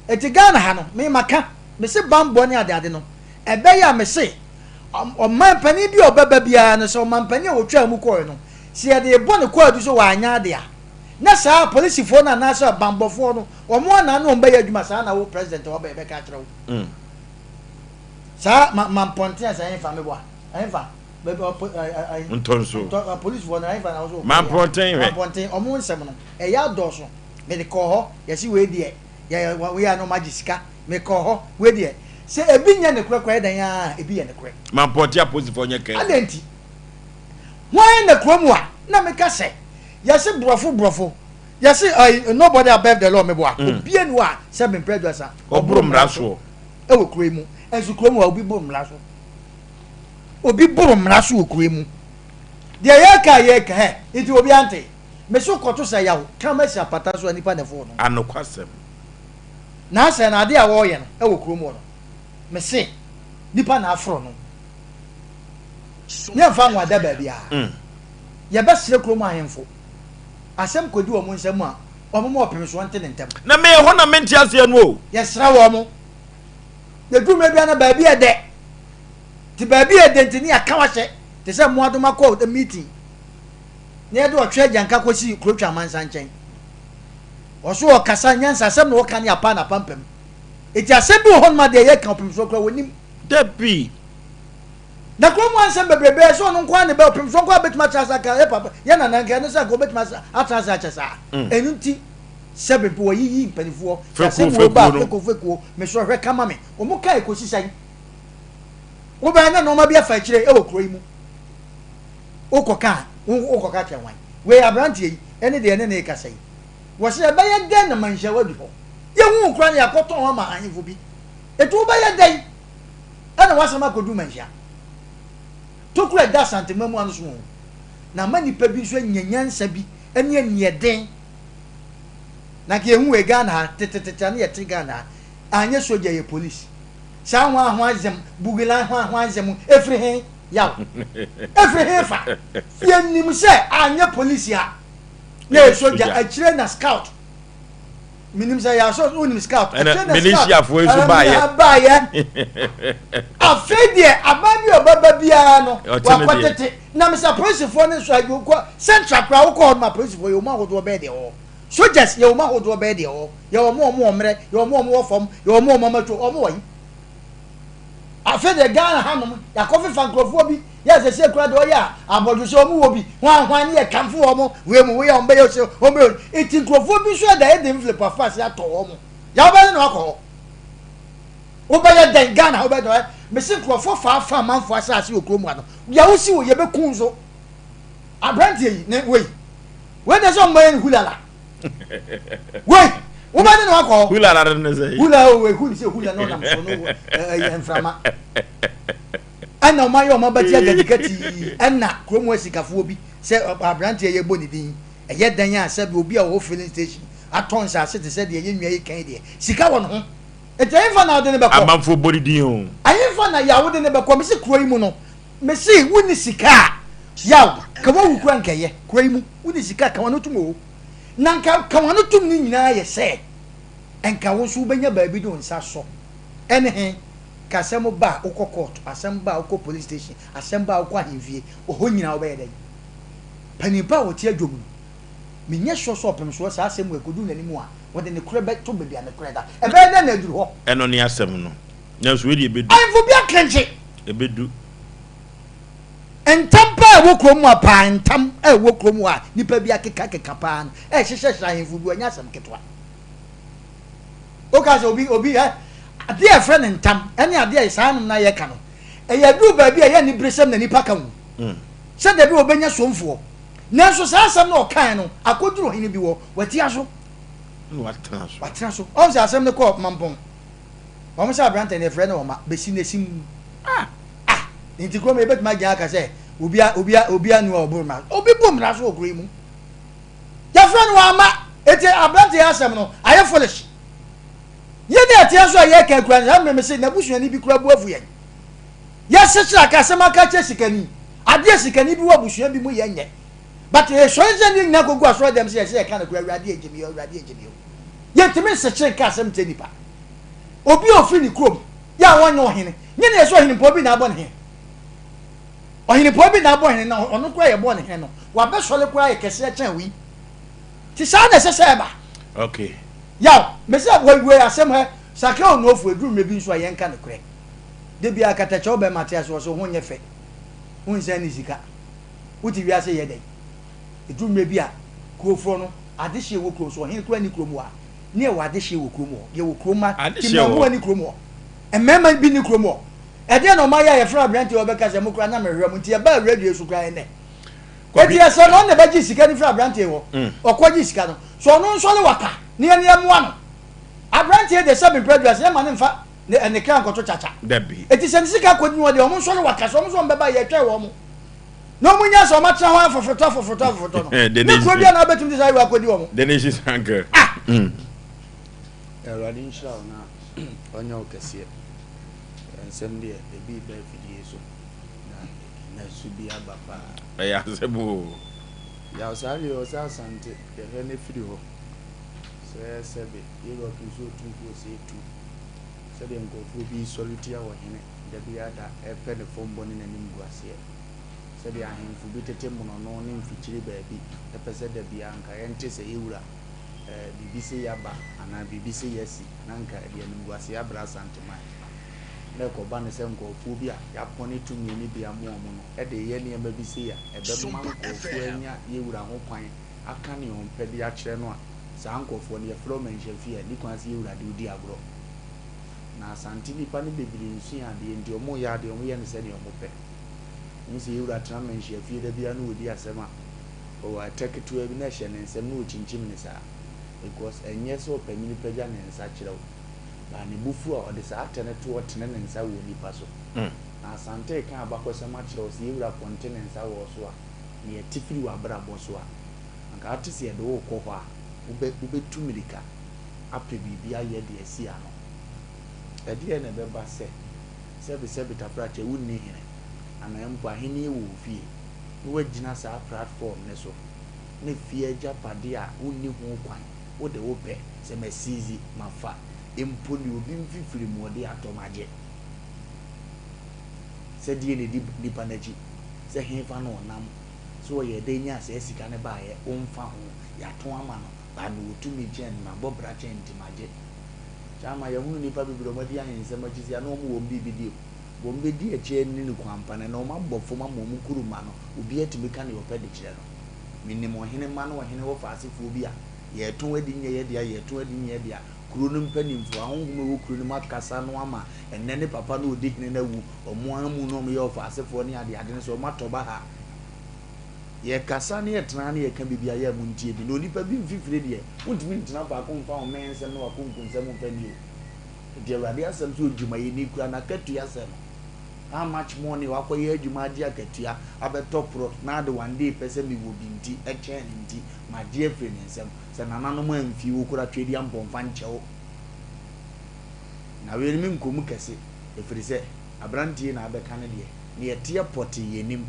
Eti Ghana ha no me maka mese banbɔ ne adeade no ɛbɛyɛ a mese Ɔman panin bi a ɔbɛba biara no, sɛ ɔmanpanin a ɔtwaa mu kɔeɛ no, sɛ yɛde rebɔ no kwaadu sɛ wanyɛ ade a, na saa apolisifoɔ no anaasɛ abanbɔfoɔ no, wɔn a na ne wɔn bɛyɛ adwuma saa na wo president a waba yi bɛka akyerɛ wo. Mm. Saa ma ma mpɔnten a sɛ ɛhefa meboa ɛhefa baabi ɔpo ɛ ɛ Ntɔnso. ntɔ apolisifoɔ no ɛhefa na wɔso Ma mpɔnten hwɛ. Ma mpɔnten wɔn nsɛm no ɛyɛ adɔɔso mede kɔɔ hɔ yɛsi wei deɛ yɛ wei a na wɔn agye sika Mekɔɔ hɔ. Wei deɛ, sɛ ebi nyɛ nokorɛ koraa, ɛyɛ dɛn ara a, ebi yɛ nokorɛ. Mampɔnte apolisifoɔ nyɛ careful. Adɛn nti? Hwan na kurom a na meka sɛ yɛse borɔfo borɔfo, yɛse uh, nobody above the law meboa. Mm. Obie ni hɔ a sɛ mempɛ aduasa. Ɔboro mmara soɔ. Ɛwɔ kuro yi mu. Ɛnso kurom a obi boro mmara so. Obi boro mmara so wɔ kuro yi mu. Deɛ yɛka a yɛka hɛ, nti obi ante. Me so kɔto sɛ yaw, kama si apata so a nipa na ɛfoo no. Anokwasɛm. Na sɛ na ade a wɔreyɛ no wɔ kurom hɔ no, mese nipa na aforo no. Yɛmfa nwa da baabiara. Mm. Yɛbɛsrɛ kurom ahemfo. Asɛm kɔdi wɔn nsam a, wɔn ma ɔpem soɔ nte ne ntɛm. Na me ɛhɔ na mente aseɛ no o. Yɛsrɛ wɔn. Yɛduru mmerɛ biara na baabi yɛ dɛ. Nti baabi yɛ dɛ nti ne yɛaka wahyɛ te sɛ mmoadoma kɔɔ meeting. Na yɛde ɔtwe agyanka kɔsi kurotwa amansa nkyɛn. Ɔso ɔkasa nyansa asɛm na ɔka ne apa na apampam. Eti asɛm bi wɔ hɔnom a deɛ yɛka ɔpemsoɔ koraa wɔnim. Dabi. Na kurom hɔ nsɛm bebrebe ɛsɛ ɔno nko ara ne bɛ ɔpemsoɔ nko ara bɛtumi atena ase aka yɛ papa yɛ nana nka ɛno sɛ nka ɔbɛtumi atena ase akyɛ saa. Mm. Ɛno nti sɛbe mpo wɔyiyi mpanimfoɔ Fekuo asɛm wɔ ba fekuo no. fekuo fekuo mesrɛ hwɛ ka ma me wɔn ka ɛkɔsi sɛn wobɛyɛ na nneɛma bi afa akyire ɛwɔ kuro yi mu wokɔka a wokɔka kyerɛ hwan wei aberanteɛ yi ɛne deɛ ɛne ne rekasa yi Wɔse ɛbɛyɛ dɛn na manhyia wo adu hɔ? Yɛhuu wo koraa na yɛakɔtɔn wo ama ahemfo bi. Enti wobɛyɛ dɛn na w'asɛm akɔduru manhyia? Tokuro a ɛda Asantema mu ano so o, na ama nnipa bi nso anya nyansa bi ne aniɛden. Na nka yɛhu wei Ghana ha, tetetete a na yɛte Ghana ha, anyɛ sogya yɛ police. Saa hwan hwan zem, bugilan hwan hwan zem, ɛfiri he? Yaw. Ɛfiri he fa? Yɛnim sɛ anyɛ police a, na yɛ sogya akyire na scout menim sɛ yɛasɔ wonim scout akyire na militiafoɔ nso baayɛ baayɛ afei deɛ aban bi a ɔbɛba biara no wakɔtete na mesɛ apolisifoɔ no nso adwokɔ central koraa wokɔ hɔ nom apolisifoɔ yɛ wɔn ahodoɔ bɛyɛ deɛ wɔ soldiers yɛ wɔn ahodoɔ bɛyɛ deɛ wɔ yɛ wɔn wɔn wɔ mmerɛ yɛ wɔn wɔn wɔ fam yɛ wɔn wɔn amatuo wɔn wɔ yi Afei deɛ Ghana hanom yɛakɔfefa nkurɔfoɔ bi yɛ sɛsɛ kura deɛ ɔyɛ a abɔdwesɛ wɔn wɔ bi hwan hwan ne yɛ kamfo wɔn wei mu woyɛ wɔn bɛyɛ ɔsɛ wɔn bɛyɛ eti nkurɔfoɔ bi nso ɛda ɛde envelope afa ase atɔ wɔn yɛ wobɛyɛ na wakɔ hɔ wobɛyɛ dɛn Ghana wobɛyɛ dɛn mesi nkurɔfoɔ faafa amanfoɔ asase wɔ kurom ano deɛ wosi wɔ yɛbɛku nso aberanteɛ yi ne wei wei deɛ sɛ wɔn bɛyɛ no hulala wei. Wobɛde no akɔ hɔ. Hula na ne sɛ. Hula o ehu ne sɛ hula na ɔnam so no ɛyɛ mframa. Ɛna ɔma yɛ ɔma bɛte agadigati ɛna kurom hɔ asikafoɔ bi sɛ aberanteɛ yɛ bɔ ne din ɛyɛ dan a sɛbi obi a ɔwɔ filling station atɔ nsaase te sɛ deɛ yɛn nua yi kan deɛ sika wɔ ne ho nti ɛhefa na ɔde ne bɛkɔ. Amanfoɔ bɔ ne din o. Ɛhefa na yaw de ne bɛkɔ mesi kuro yi mu no mesi wonni sika a yaw ka wawu kura nkɛyɛ kuro yi mu wonni sika ka wɔn tum o. Na nka ka w'ano tom no nyinaa yɛ sɛ nka wo nso wobɛnya baabi de wo nsa asɔ. Ɛne he? Ka asɛm ba a, wokɔ kɔɔto, asɛm ba a, wokɔ police station, asɛm ba a, wokɔ ahemfie, wɔ hɔ nyinaa wobɛyɛ dɛn? Panin pa a ɔte adwom no, menyɛ sure sɛ ɔpem soɔ saa asɛm wei kɔduru n'anim a, ɔde nokorɛ bɛto baabi a nokorɛ da. Ɛbɛyɛ dɛn na aduru hɔ? Ɛno ne asɛm no. Nanso wei deɛ ɛbɛdu. Ahemfo bi akenkye. Ɛbɛdu. Ntam paa a ɛwɔ kurom ha paa, ntam a ɛwɔ kurom hɔ a nnipa bi akekakeka paa no, ɛhyehyɛhyɛ ahemfo bi, ɛnyɛ asɛm ketewa. Woka sɛ obi, obi, ɛ, adeɛ a ɛfrɛ no ntam, ɛne adeɛ a saa nom na yɛka no, ɛyɛ aduru baabi a ɛyɛ aniberesɛm na nnipa ka ho. Sɛ dabi wɔbɛnya somfoɔ. Nanso saa asɛm no ɔkae no, akɔduru ɔhene bi hɔ, watia so. Watena so. Watena so. Ɔn sɛ asɛm no kɔɔ Mampɔn. Wɔn sɛ aberantɛ no yɛfrɛ no ɔma, bɛsi n'asim. Ah! Ah! Nti kurom yɛbɛtumi agyina aka sɛ obia obia obia nu a ɔboro mmara obi bu mmara so wɔ kuro yi mu. Yɛfrɛ no wamma. Eti aberante yi asɛm no ayɛ foolish. Yɛ ne ɛteɛ nso a yɛka akura no saa mmerɛ mese n'abusuani bi kura bu afu yɛn. Yɛsekyerɛ aka asɛm aka akyerɛ sikani. Adeɛ sikani bi wɔ abusua bi mu yɛ nyɛ. But yɛsɔre sɛ ne nyinaa kɔgu asɔre dɛm sɛ yɛsɛ yɛka no kura awurade agye mi o awurade agye mi o. Yɛntumi nsekyere nka asɛm nkyerɛ nipa. Obi a ofiri ne kurom yɛ a ɔnyɛ ɔhene. Nyɛ nea ɛsɛ ɔhenempɔn bi na abɔ ne hene. Ɔhenempɔn bi na abɔ hene na ɔno koraa yɛbɔɔ ne hene no, wabɛsɔre koraa yɛ kɛseɛ kyɛn wei. Nti saa na ɛsɛ sɛ ɛba. Okay. Yaw, mese wei wei asɛm hɛ, sakra onuofo, ɛduru mmerɛ bi nso a yɛnka nokorɛ. Da biara katakyɛ wo bɛrima te ase wɔ so, wo ho nyɛ fɛ, wo nsan nni sika, wote wiase yɛ dɛn? Ɛduru mmerɛ bi a, kurofoɔ no, adehyeɛ wɔ kurom so, ɔhene koraa nni kurom hɔ a, ne yɛwɔ adehyeɛ wɔ kurom hɔ, yɛwɔ kurom ma, Adehyeɛ wɔ hɔ. mmaamua nni kurom hɔ. Mmarima bi nni kurom hɔ. Ɛdeɛn na wɔayɛ a yɛfrɛ aberanteɛ a ɔbɛka sɛ mo koraa na mehwehwɛ mo nti yɛbaa radio so koraa ɛnnɛ. Kwabi. Enti ɛsɛ no ɔno na ɛbɛgye sika no firi aberanteɛ hɔ. Ɔkɔgye sika no. So ɔno nsɔre waka na yɛn yɛmmoa no. Aberanteɛ deɛ sɛbe mprɛ aduasa yɛmma no mfa ne ne kra nkɔto kyakya. Dabi. Enti sɛ ne sika kɔdi no hɔ deɛ wɔn nsɔre waka sɛ wɔn nso wɔn bɛba yɛtwɛn wɔn. Na wɔn nya sɛ wɔn atena hɔ afofotɔ afofotɔ afofotɔ no. Ne kuro biara na wobɛtumi de saa ayewa akɔdi wɔn. The nation's uncle. Ah! Awurade nhyira wo na ɔnyɛ wo kɛseɛ. Nsɛm deɛ ebi reba afidie so na na su bi aba paa. Ɛyɛ asɛm oo. Yaw saa deɛ ɔsɛ Asante yɛhwɛ no firi hɔ sɛ sɛbe Europe nso otumfoɔ sɛ tu sɛdeɛ nkurɔfoɔ bi sɔre tia ɔhene da biara da ɛpɛ ne fɔmbɔ ne n'animguaseɛ sɛdeɛ ahemfo bi tete mmorɔno ne mfikyire baabi ɛpɛ sɛ da biara nka yɛnte sɛ yɛwura eh, biribi sei aba anaa biribi sei asi na anka ɛde animguaseɛ abrɛ Asanteman. Na ɛkɔba no sɛ nkurɔfoɔ bi a yɛapɔne tumi no bi ama wɔn no de reyɛ nneɛma bi sei a ɛbɛma nkurɔfoɔ anya yɛn wura ho kwan aka nea ɔmpɛ de akyerɛ no a, saa nkurɔfoɔ no yɛfrɛ wɔn manhyɛfie a ɛnni kwan sɛ yɛn wura de wo di agorɔ. Na Asante nnipa no bebree nsua adeɛ nti wɔreyɛ adeɛ wɔyɛ no sɛdeɛ wɔpɛ. Wohu sɛ yɛn wura tena manhyiafie da biara na ɔdi asɛm a, Ɔwɔ ɛtɛ ketewa bi na ɛhyɛ ne nsam na ɔkyinkyim no saa because ɛnyɛ sɛ ɔpanyini pagya ne nsa kyerɛ wo but ne bo fu a ɔde saa atɛ no to hɔ tene ne nsa wɔ onipa so. Na Asante reka abakɔsɛm akyerɛ wo sɛ yɛwura pɔnte ne nsa wɔ wo so a nea ɛte firi w'abrabɔ so a anka wote sɛ yɛde wo rekɔ hɔ a wobɛ wobɛtu mmirika apɛ biribi ayɛ de asi ano. Ɛdeɛn na ɛbɛba sɛ sɛbesɛbe tafrakyɛ wonni hene anaa mpo ahennie wɔ wo fie? na woagyina saa platform no so na fie agyapadeɛ a wonni ho kwan, wode wo pɛ sɛ ma seize, mafa, mpo nea obi mfifiri mu ɔde atɔ magye. Sɛ deɛ na ɛdi nipa no akyi, sɛ hefa na ɔnam, sɛ ɔyɛ dɛn nyaa saa sika no baeɛ, womfa ho, yɛatɔn ama no, but mewɔ tumi kyɛn no, mabɔ bra kyɛn nti magye. Kyɛ ama yɛahunu nnipa bebree a wɔadi ahensɛm akyi sɛ na wɔn wɔ biribi di o. Wɔn bɛdi akyi anni no kwan pa no, ɛnna wɔn abɔ fam ama wɔn kuru mma no, obiara tumi ka nea ɔpɛ de kyerɛ no. Menim ɔhene mma ne ɔhene wɔfaasefoɔ bi a, yɛretɔn adi nyɛ yɛn dea, yɛretɔn adi nyɛ yɛn dea. Kuro no mpanimfoɔ, ahonhom a ɛwɔ kuro no mu akasa no ama ɛnnɛ ne papa no a ɔdi hene no awu, wɔn ara mu na wɔyɛ ɔfaasefoɔ ne adeade no sɛ wɔatɔ baha. Yɛkasa ne yɛtena ha ne yɛka biribi a, yɛ a montie bi. Na onipa bi mfifire deɛ, wontumi ntena faako mfa wo mmɛn nsɛm ne w'akonko nsɛm mfa nni o. Nti Awurade asɛm sɛ odwumayɛni kura n'akatua sɛ no, how much more ne wakɔyɛ adwuma agye akatua abɛtɔ prɔt na ade one day pɛ sɛ mewɔ bi nti ɛkyɛn no nti magye afiri ne nsam. Sɛ nananom amfii wo kora twedeɛ mpɔmfa nkyɛ wo. Na wei no menkɔ mu kɛse ɛfiri sɛ aberanteɛ na abɛka ne deɛ. Neɛ ɛteɛ pɔtee yɛnim.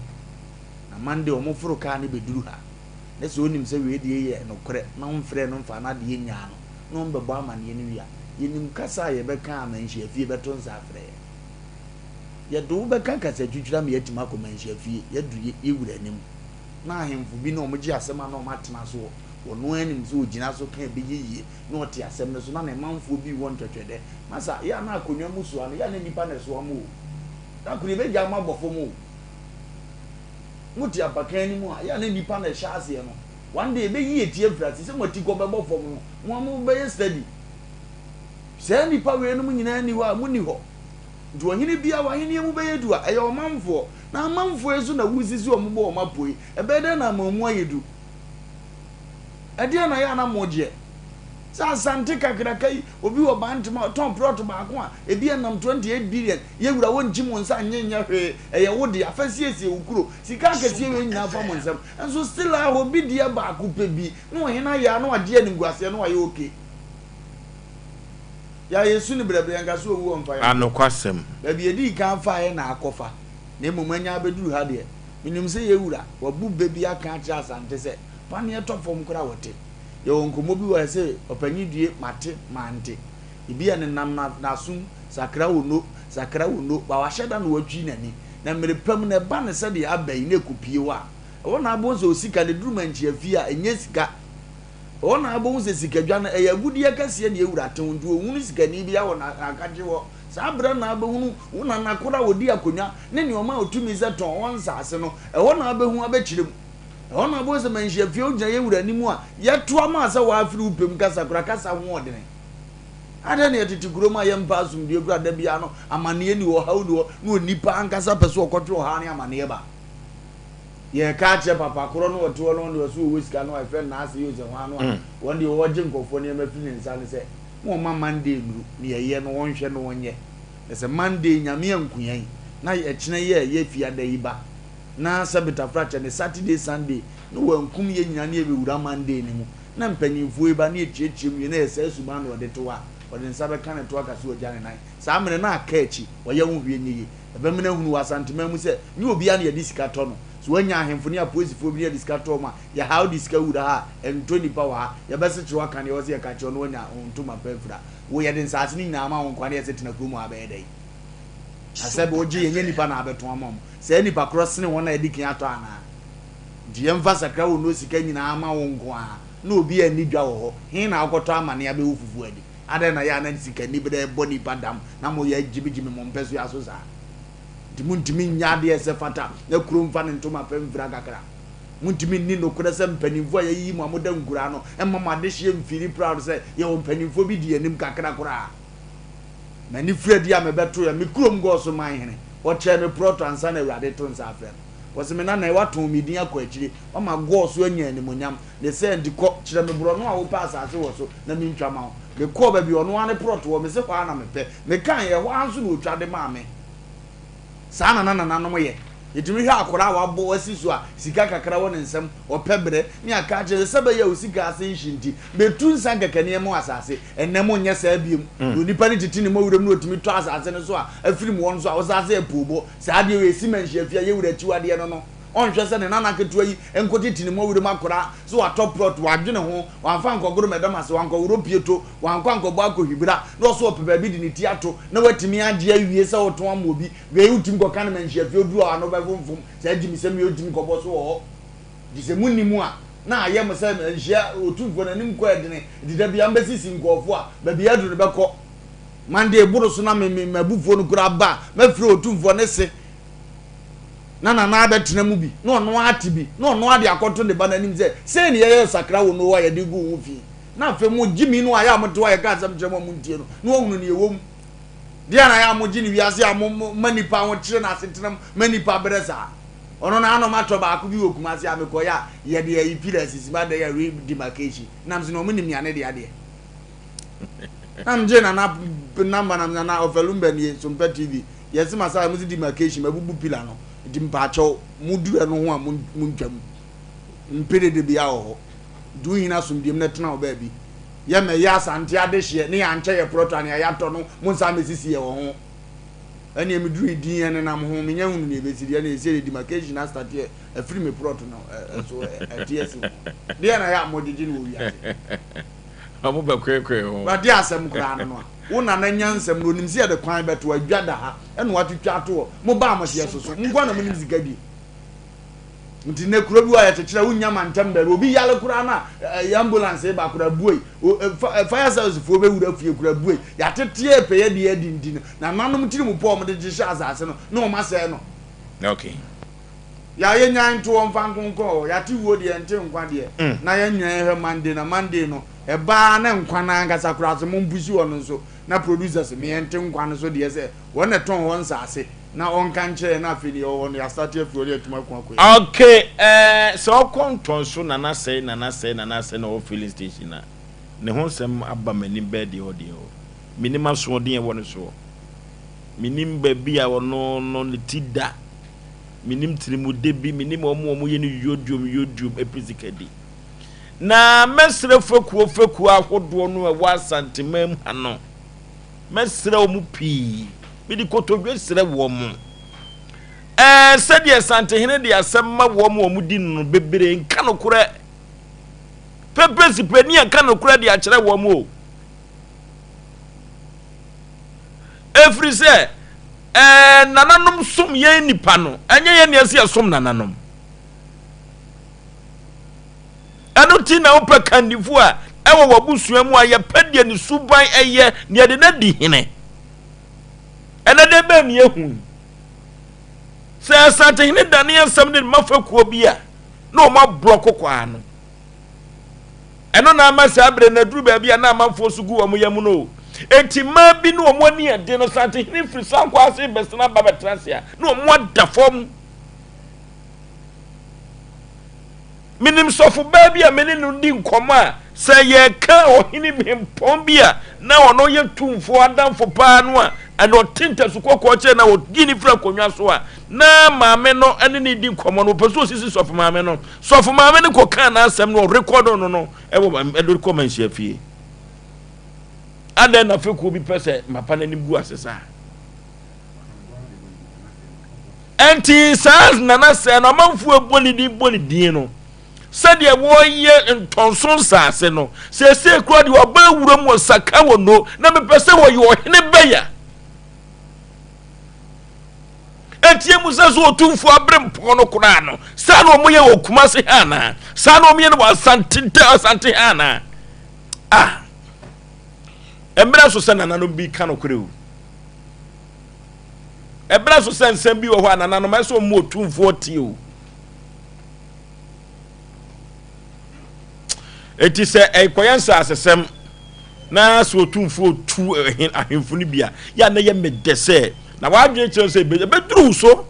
Na Monday wɔn foro kaa no bɛduru ha na sɛ ɔnim sɛ wei deɛ yɛ nokorɛ na ɔmfrɛɛ no mfaa n'adeɛ nnyaa no na ɔmbɛbɔ amaneɛ no wie a, yɛnim kasa a yɛbɛka a Manhyiafie bɛto nsa afrɛ yɛn. Yɛde wo bɛka kasatwitwiri ama yɛatumi akɔ Manhyiafie, yɛaduru yɛ wura anim na ahemfo bi na wɔgye asɛm a na wɔatena soɔ, ɔno ara nim sɛ ɔgyina so ka ɛbɛyɛ yie na ɔte asɛm no so na ne manfoɔ bi wɔ ntwɛtwɛdɛ. Masa, yɛ a na akonnwa mu soa no, yɛ a na nnipa na ɛsoa mo o. Da koro yɛbɛgyaa mo abɔ fam o. Mote apakan no mu a, yɛ a na nnipa na ɛhyɛ aseɛ no. One day ɛbɛyi eti afiri ase sɛ mo atikɔ bɛbɔ fam no, mo a mobɛyɛ steady. Saa nnipa weinom nyinaa nni hɔ a, monni hɔ. Nti ɔhene biara w'ahennie mu bɛyɛ du a, ɛyɛ ɔmanfoɔ. Na amanfoɔ yi nso na wosisi wɔn bɔ wɔn apoe. Ɛbɛyɛ dɛn na amanmu ayɛ du? Ɛdeɛn na ɛyɛ a na mogyeɛ? Sɛ Asante kakraka yi, obi wɔ Bantama a ɔtɔn plot baako a, ebi ɛnam 28 billion, yɛ wura wɔnkyi mo nsa nnye nyɛ hwee, ɛyɛ wo dea, fa siesie wo kuro. Sika akɛseɛ wei nyinaa fa mo nsam. Nso still a obi deɛ baako pɛ bi, na ɔhene ayɛ a na wagye animguaseɛ na wayɛ okay. Yɛ a yɛsu no brɛbrɛ, yɛnka sɛ owu ɔmfa yɛn nkɔ. Anokwasɛm. Baabi yɛdii kan faeɛ na akɔfa, na mmom anya abɛduru ha deɛ, menim sɛ yɛ wura, wabu bɛ bi aka akyerɛ Asante sɛ, paneɛ tɔ fam koraa a wɔte. Yɛwɔ nkɔmmɔ bi wɔ ha sɛ ɔpanyin due mate mante. Ebi a nenam na n'asom sakra wo no sakra wo no ba wahyɛ da na watwi n'ani. Na mmere pa mu no ɛba no sɛdeɛ aba yi na ɛkɔpue hɔ a, ɛhɔ na abɛhu sɛ osika no ɛduru mankyia fie a ɛnyɛ sika. Ɛhɔ na abɛhu sɛ sikadwa no ɛyɛ agudeɛ kɛseɛ na ɛwura te ho nti ɔhunu sikani bi wɔ n'akakye hɔ. Saa berɛ na abɛhunu wo nana koro a ɔdi akonnwa ne nea ɔma ɔtumi sɛ tɔn wɔn nsaase no. Ɛhɔ na abɛhu abɛkyerɛ mu. Ɛhɔ na wobɛhu sɛ manhyia fie wogyina yɛn wura anim a yɛto ama sɛ woafiri wo pɛ mu kasa koraa kasa ho ɔdene. Adɛn na yɛtete kurom a yɛmpɛ asomdwoeɛ koraa da biara no amanneɛ ni hɔ ɔhaw ni hɔ na onipa ankasa pɛ sɛ ɔkɔtwe ɔhaw ne amanneɛ ba. Yɛreka akyerɛ papa korɔ no ɔte hɔ no ɔno ɔso ɔwɔ sika no a yɛfrɛ no Naase Yosef hwan no a wɔn deɛ wɔgye nkurɔfoɔ nneɛma firi ne nsa no sɛ mo ɔma Monday nnuru ne yɛyɛ no wɔnhwɛ no wɔnyɛ na sɛ Monday Nyame anku yɛn na ɛkyena yi a ɛyɛ fiada yi ba na Sabbath afrakyɛ ne Saturday Sunday na wankum yɛn nyinaa na yɛbɛwura Monday no mu na mpanyinfoɔ yi ba na yɛkyerɛkyerɛ mu wie na yɛ saa suban na ɔde to hɔ a ɔde ne nsa bɛka ne to aka sɛ wagya ne nan saa mmerɛ na aka akyi ɔyɛ ho hwee nyɛ yie ɛbɛmena hunu wɔ Asanteman mu sɛ nyɛ obiara na yɛde sika tɔ no so wanya ahemfo ne apolisifoɔ bi na yɛde sika tɔ wɔn a yɛha wode sika wura ha a ɛntɔ nipa wɔ ha yɛbɛsekyere wo aka deɛ ɛwɔ sɛ yɛka kyerɛ wo na wanya ntoma pa afira wo yɛde nsaase no nyinaa ma wo nkoa na yɛsɛ tena kurom ha bɛyɛ dɛn na sɛbe wogye yɛnyɛ nipa na abɛtɔn ama wɔn Saa nnipa korɔ sene wɔn a adi kan atɔ anaa? Nti yɛmfa sakra wo no sika nyinaa ma wo nko ara na obi anni dwa wɔ hɔ, he na wokɔtɔ amane abɛwo fufuo adi? Adɛn na yɛ a na sikaniberɛ bɔ nnipa dam na moyɛ gyimigyimi mo mpɛsoa so saa? Nti montumi nyɛ adeɛ a ɛsɛ fata na kuro mfa ne ntoma pa mfira kakra? Montumi nni nokorɛ sɛ mpanimfoɔ a yɛayiyi mo a moda nkuraa no mma mo adehyeɛ mfiri proud sɛ yɛwɔ mpanimfoɔ bi di yɛn anim kakra koraa? M'ani firi adi a mebɛtoeɛ, me kurom Gɔɔ man hene, ɔkyɛɛ me prɔto ansa na Awurade reto nsa afrɛ no. Ɔse, Me nana, woatɔn me din akɔ akyire, woama Gɔɔ so anya animuonyam. Ne saa nti, kɔ, kyerɛ me borɔno a wopɛ asase wɔ so na mentwa ma wo. Mekɔɔ baabi a ɔno ara ne prɔto wɔ, mese hɔ ara na mepɛ. Mekaeɛ, ɛhɔ ara nso na ɔtwa de maa me. Saa na na nananom yɛ. Yɛtumi hwɛ akwadaa a wabɔ asi so a sika kakra wɔ ne nsam, ɔpɛ berɛ, ne aka akyerɛ no sɛ, sɛ ɛbɛyɛ a wo sika ase nhye nti, bɛtu nsa kɛkɛ na yɛmma wo asase. Ɛnnɛ monyɛ saa biom. Na onipa no tete ne mmɔwerɛm na ɔtumi tɔ asase no so a, afiri mu hɔ nso a, ɔsan sɛ apoobɔ. Saa adeɛ wei, ɛsi manhyia fie a, yɛ wura akyiwadeɛ no no. Ɔnhwɛ sɛ ne nana ketewa yi nkɔtete ne mmɔwerɛm akora sɛ watɔ plot, wadwene ho, wamfa ankɔgoro mɛdam ase, wankɔworɔ pieto, wankɔ ankɔbɔ akɔhwibra, na ɔso ɔpɛ baabi de ne ti ato na watumi agye awie sɛ ɔtɔn ama obi. Wei wotumi kɔka no manhyia fie, ɔduru hɔ a na ɔbɛfomfom saa gyimisɛm yi, ɔtumi kɔbɔ so wɔ hɔ. Nti sɛ monni mu a, na ayɛ mo sɛ manhyia Otumfoɔ no anim kɔ ɛdene, nti da biara mobɛsisi nkurɔfoɔ a, baabi a aduru no bɛkɔ. Monday boro so na me me m'abufuo no koraa ba a, mɛfrɛ Otumfoɔ ne se na Nana abɛtena mu bi, na ɔno ara ate bi, na ɔno ara de akɔto ne ba no anim sɛ, sei na yɛyɛ sakra wɔ Noa a yɛde gu wo ho fi. Na afei mo gyimi no a ɛyɛ a mote hɔ a yɛka asɛm kyerɛ mo a montie no, na wɔahunu nea ɛwɔ mu. Deɛ na ɛyɛ a mogye no wiase a mo ma nnipa ho kyere no asetenam ma nnipa brɛ saa. Ɔno na ano matɔ baako bi wɔ Kumasi a mekɔyɛ a yɛde ayi pillar sisi mu adɛn yɛ re-demarcation. Nam so na ɔmo nim nea ne dea deɛ. Na megye nana number na nana ɔfɛlumba nie Sompa TV. Yɛse masa mo se demarcation mabubu pillar no. Nti mpaakyɛw mo duru ɛno ho a mo ntwa mu. Mpe dede bia wɔ hɔ. Nti wo hina asomdwem na tena wo baabi. Yɛ mɛyɛ Asante adehyeɛ ne yɛankyɛ yɛ prɔto a nea yɛatɔ no mo nsa mɛsisi yɛ wɔ ho. Ɛneɛ me duru din ɛnenam ho menya hunu nea ɛbɛsi deɛ ɛneɛ ɛsɛ demarcation astate afiri me prɔto no ɛso ɛte asi ho. Deɛ na yɛ a mogyegye no wɔ wiase. Ɔmo bɛkoekoe ho. Wade asɛm koraa no no a wo nana nyansam no onim sɛ yɛde kwan bɛto adwa da ha ɛna watwitwa ato hɔ mo baa mo se yɛsoso mo nkoa na monim sika die. Nti nnɛ kuro bi wɔ a yɛkyekyere a wonnya mantam baabi. Obi yare koraa na ɛyɛ ambulance ba koraa buei. Fire service foɔ bɛwura fie koraa buei. Yɛateteɛ pɛyɛ deɛ adi nti no, nananom tiri mu pɔ a wɔde hyehyɛ asase no na wɔn asɛe no. Okay. Ya yɛnyan nto wɔn mfa nkonkɔn hɔ. Yɛate wuo deɛ yɛnte nkwa deɛ. Na yɛnwɛn hwɛ Monday na Monday no ɛbaa na nkwa no ankasa koraa so mompusi hɔ no nso na producers me yɛnte nkwa no so deɛ sɛ wɔn na ɛtɔn hɔ nsaase. Na ɔnka nkyerɛ yɛn na afei deɛ ɔwɔ hɔ no yɛastate afiri hɔ na yɛatumi ako akɔ yɛn anim. Okay eh, sɛ ɔkɔ ntɔnso nana sɛe nana sɛe nana sɛe na ɔwɔ filling station a, ne ho nsɛm aba m'anim bɛɛ deɛ ɔdeɛ ɔ. Menim asoɔden a ɛwɔ ne soɔ. Menim baabi a ɔno no ne ti da. Menim tirimude bi, menim wɔn a wɔyɛ no yodiom yodiom ɛpɛ sika di. Na mɛsrɛ fekuo fekuo ahodoɔ no a ɛwɔ Asanteman mu ha no, Mɛsrɛ wɔn pii. Mede kotodwe srɛ wɔn. Ɛɛ, sɛdeɛ Santehene de asɛm ma wɔn a wɔdi no no, bebree nka nokorɛ. Pepesi panin a ka nokorɛ de akyerɛ wɔn o. Ɛfiri sɛ, ɛɛ, nananom som yɛn nnipa no, ɛnyɛ yɛn na ɛsɛ yɛsom nananom. Ɛno nti na wopɛ kannifo a ɛwɔ w'abusua mu a yɛpɛ deɛ ne suban ɛyɛ na yɛde no adi hene. Ɛnɛ dɛ bɛn ne yɛhu yi? Sɛ Asantehene dane asɛm de ma fakuo bi a, na wɔn aborɔ kokwaa no. Ɛno na ama saa berɛ no aduru baabi a na amanfoɔ so gu wɔn yam no o. Enti mmaa bi ne wɔn ani ɛden no, Asantehene firi sankɔ ase bɛsena aba bɛtena ase a, na wɔn ada fam. Menim sɔfobaa bi a me ne no di nkɔmmɔ a, sɛ yɛreka ɔhene hempɔn bi a na ɔno yɛ tumfoɔ adamfo paa no a, ɛna ɔte ntasu kɔkɔɔ kyerɛ na ɔgye ne firi akonnwa so a, na maame no ne ne di nkɔmmɔ no, ɔpɛ sɛ ɔsisi sɔfo maame no. Sɔfo maame no kɔkaa n'asɛm no, ɔrekɔdo no no ɛwɔ ɛde kɔ manhyia fie. Adɛn na fekuo bi pɛ sɛ mapa n'anim gu ase saa? Ɛnti saa nana sɛɛ no amanfoɔ ɛbɔ ne din bɔ ne din no sɛdeɛ wɔyɛ ntɔnso nsaase no seesei koraa deɛ ɔba awura mu ɔsaka wɔ no na mepɛ sɛ wɔyɛ ɔhene bɛya ɛtie mu sɛ so ɔtumfoɔ abere mpɔn no koraa no saa na wɔyɛ wɔ Kumase ha anaa saa na wɔyɛ no wɔ Asante Asante ha anaa ah mmerɛ so sɛ nananom bi ka nokorɛ o Ɛberɛ so sɛ nsɛm bi wɔ hɔ a nananom ɛsɛ wɔn mu otumfoɔ tie o. Eti sɛ ɛkɔyɛ nsasesɛm na sɛ otumfoɔ tu ahemfo no bi a, yɛ a na yɛ medɛ sɛ na w'adwene kyerɛ sɛ ɛbɛduru so.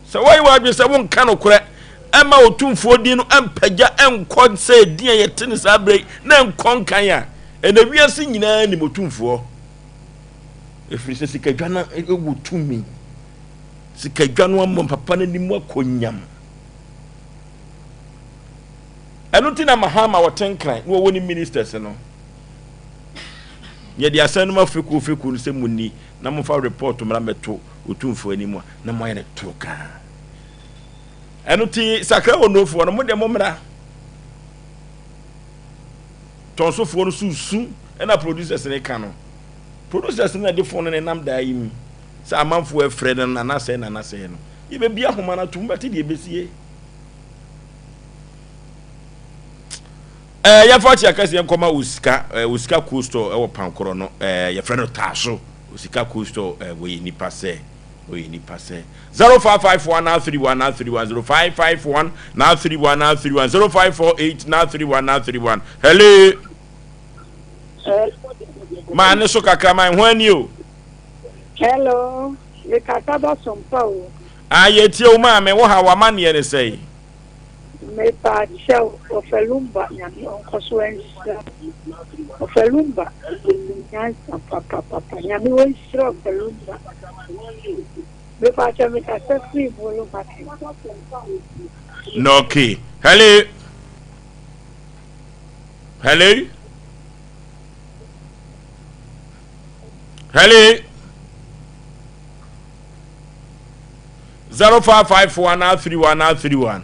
Sɛ wɔyɛ w'adwene sɛ wonka nokorɛ ɛma otumfoɔ din no ɛmpagya ɛnkɔ sɛ din a yɛte no saa berɛ yi na ɛnkɔ nkan a, ɛnɛ wiase nyinaa nim otumfoɔ. Ɛfiri sɛ sikadwa no wɔ tumi. Sikadwa no ama papa no anim akɔ nyam. Ɛno nti na Mahama wɔte nkran na wɔwɔ ne ministers no. Yɛde asɛm no ma fekuo fekuo no sɛ monni na momfa report mmra mmɛto otumfoɔ anim a na moayɛ no toro kaa. Ɛno nti sakra wɔ nofoɔ no mo deɛ mommra. Tɔnsofoɔ no so su ɛna producers no ka no. Producers no na ɛde phone no nenam daa yi mu sɛ amanfoɔ ɛfrɛ no nana sɛɛ nana sɛɛ no. Yɛbɛbi ahoma no atom bɛte deɛ ɛbɛsie. Ɛɛ yɛfa akyi akɛseɛ nkɔma Osika ɛɛ Osika cold store ɛwɔ Pankorɔ no ɛɛ yɛfrɛ no Taaso Osika cold store ɛɛ wɔyɛ nipa sɛ wɔyɛ nipa sɛ 0551 931 931 0551 931 931 0548 931 931 hello. Maa ne so kakra ma ho ani o. Hello, mekasa ba sompa o. Ah, yɛtie wo maame, wo haw, w'amanneɛ ne sɛn? Mepaakyɛw Ɔfɛ Lumba Nyame ɔnkɔso nhyira wo Ɔfɛ Lumba wonim nyansa papapapa Nyame ɔnhyira Ɔfɛ Lumba Mepaakyɛw mekasa firi Molo market. Okay. Hello. Hello. Hello. 0551 931 931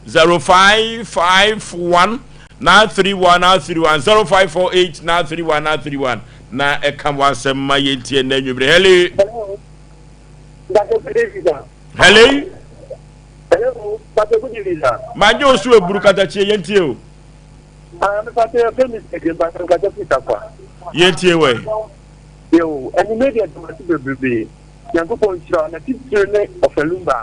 0551 931 931 0548 931 931 na ɛka w'asɛm ma yɛntie nnɛ anwummere. Hello. Hello. Hello, Pastor, good evening, sir. Magye wo so eburu katakyie yɛntie o. Ah, me pastor, yɛ fɛ mi sɛ pastor nkata fi takwa. Yɛntie wɛ. Yo, ɛni media dɔmati bebrebe. Nyankopɔn nhyira wo, na titire ne Ɔfɛlumba.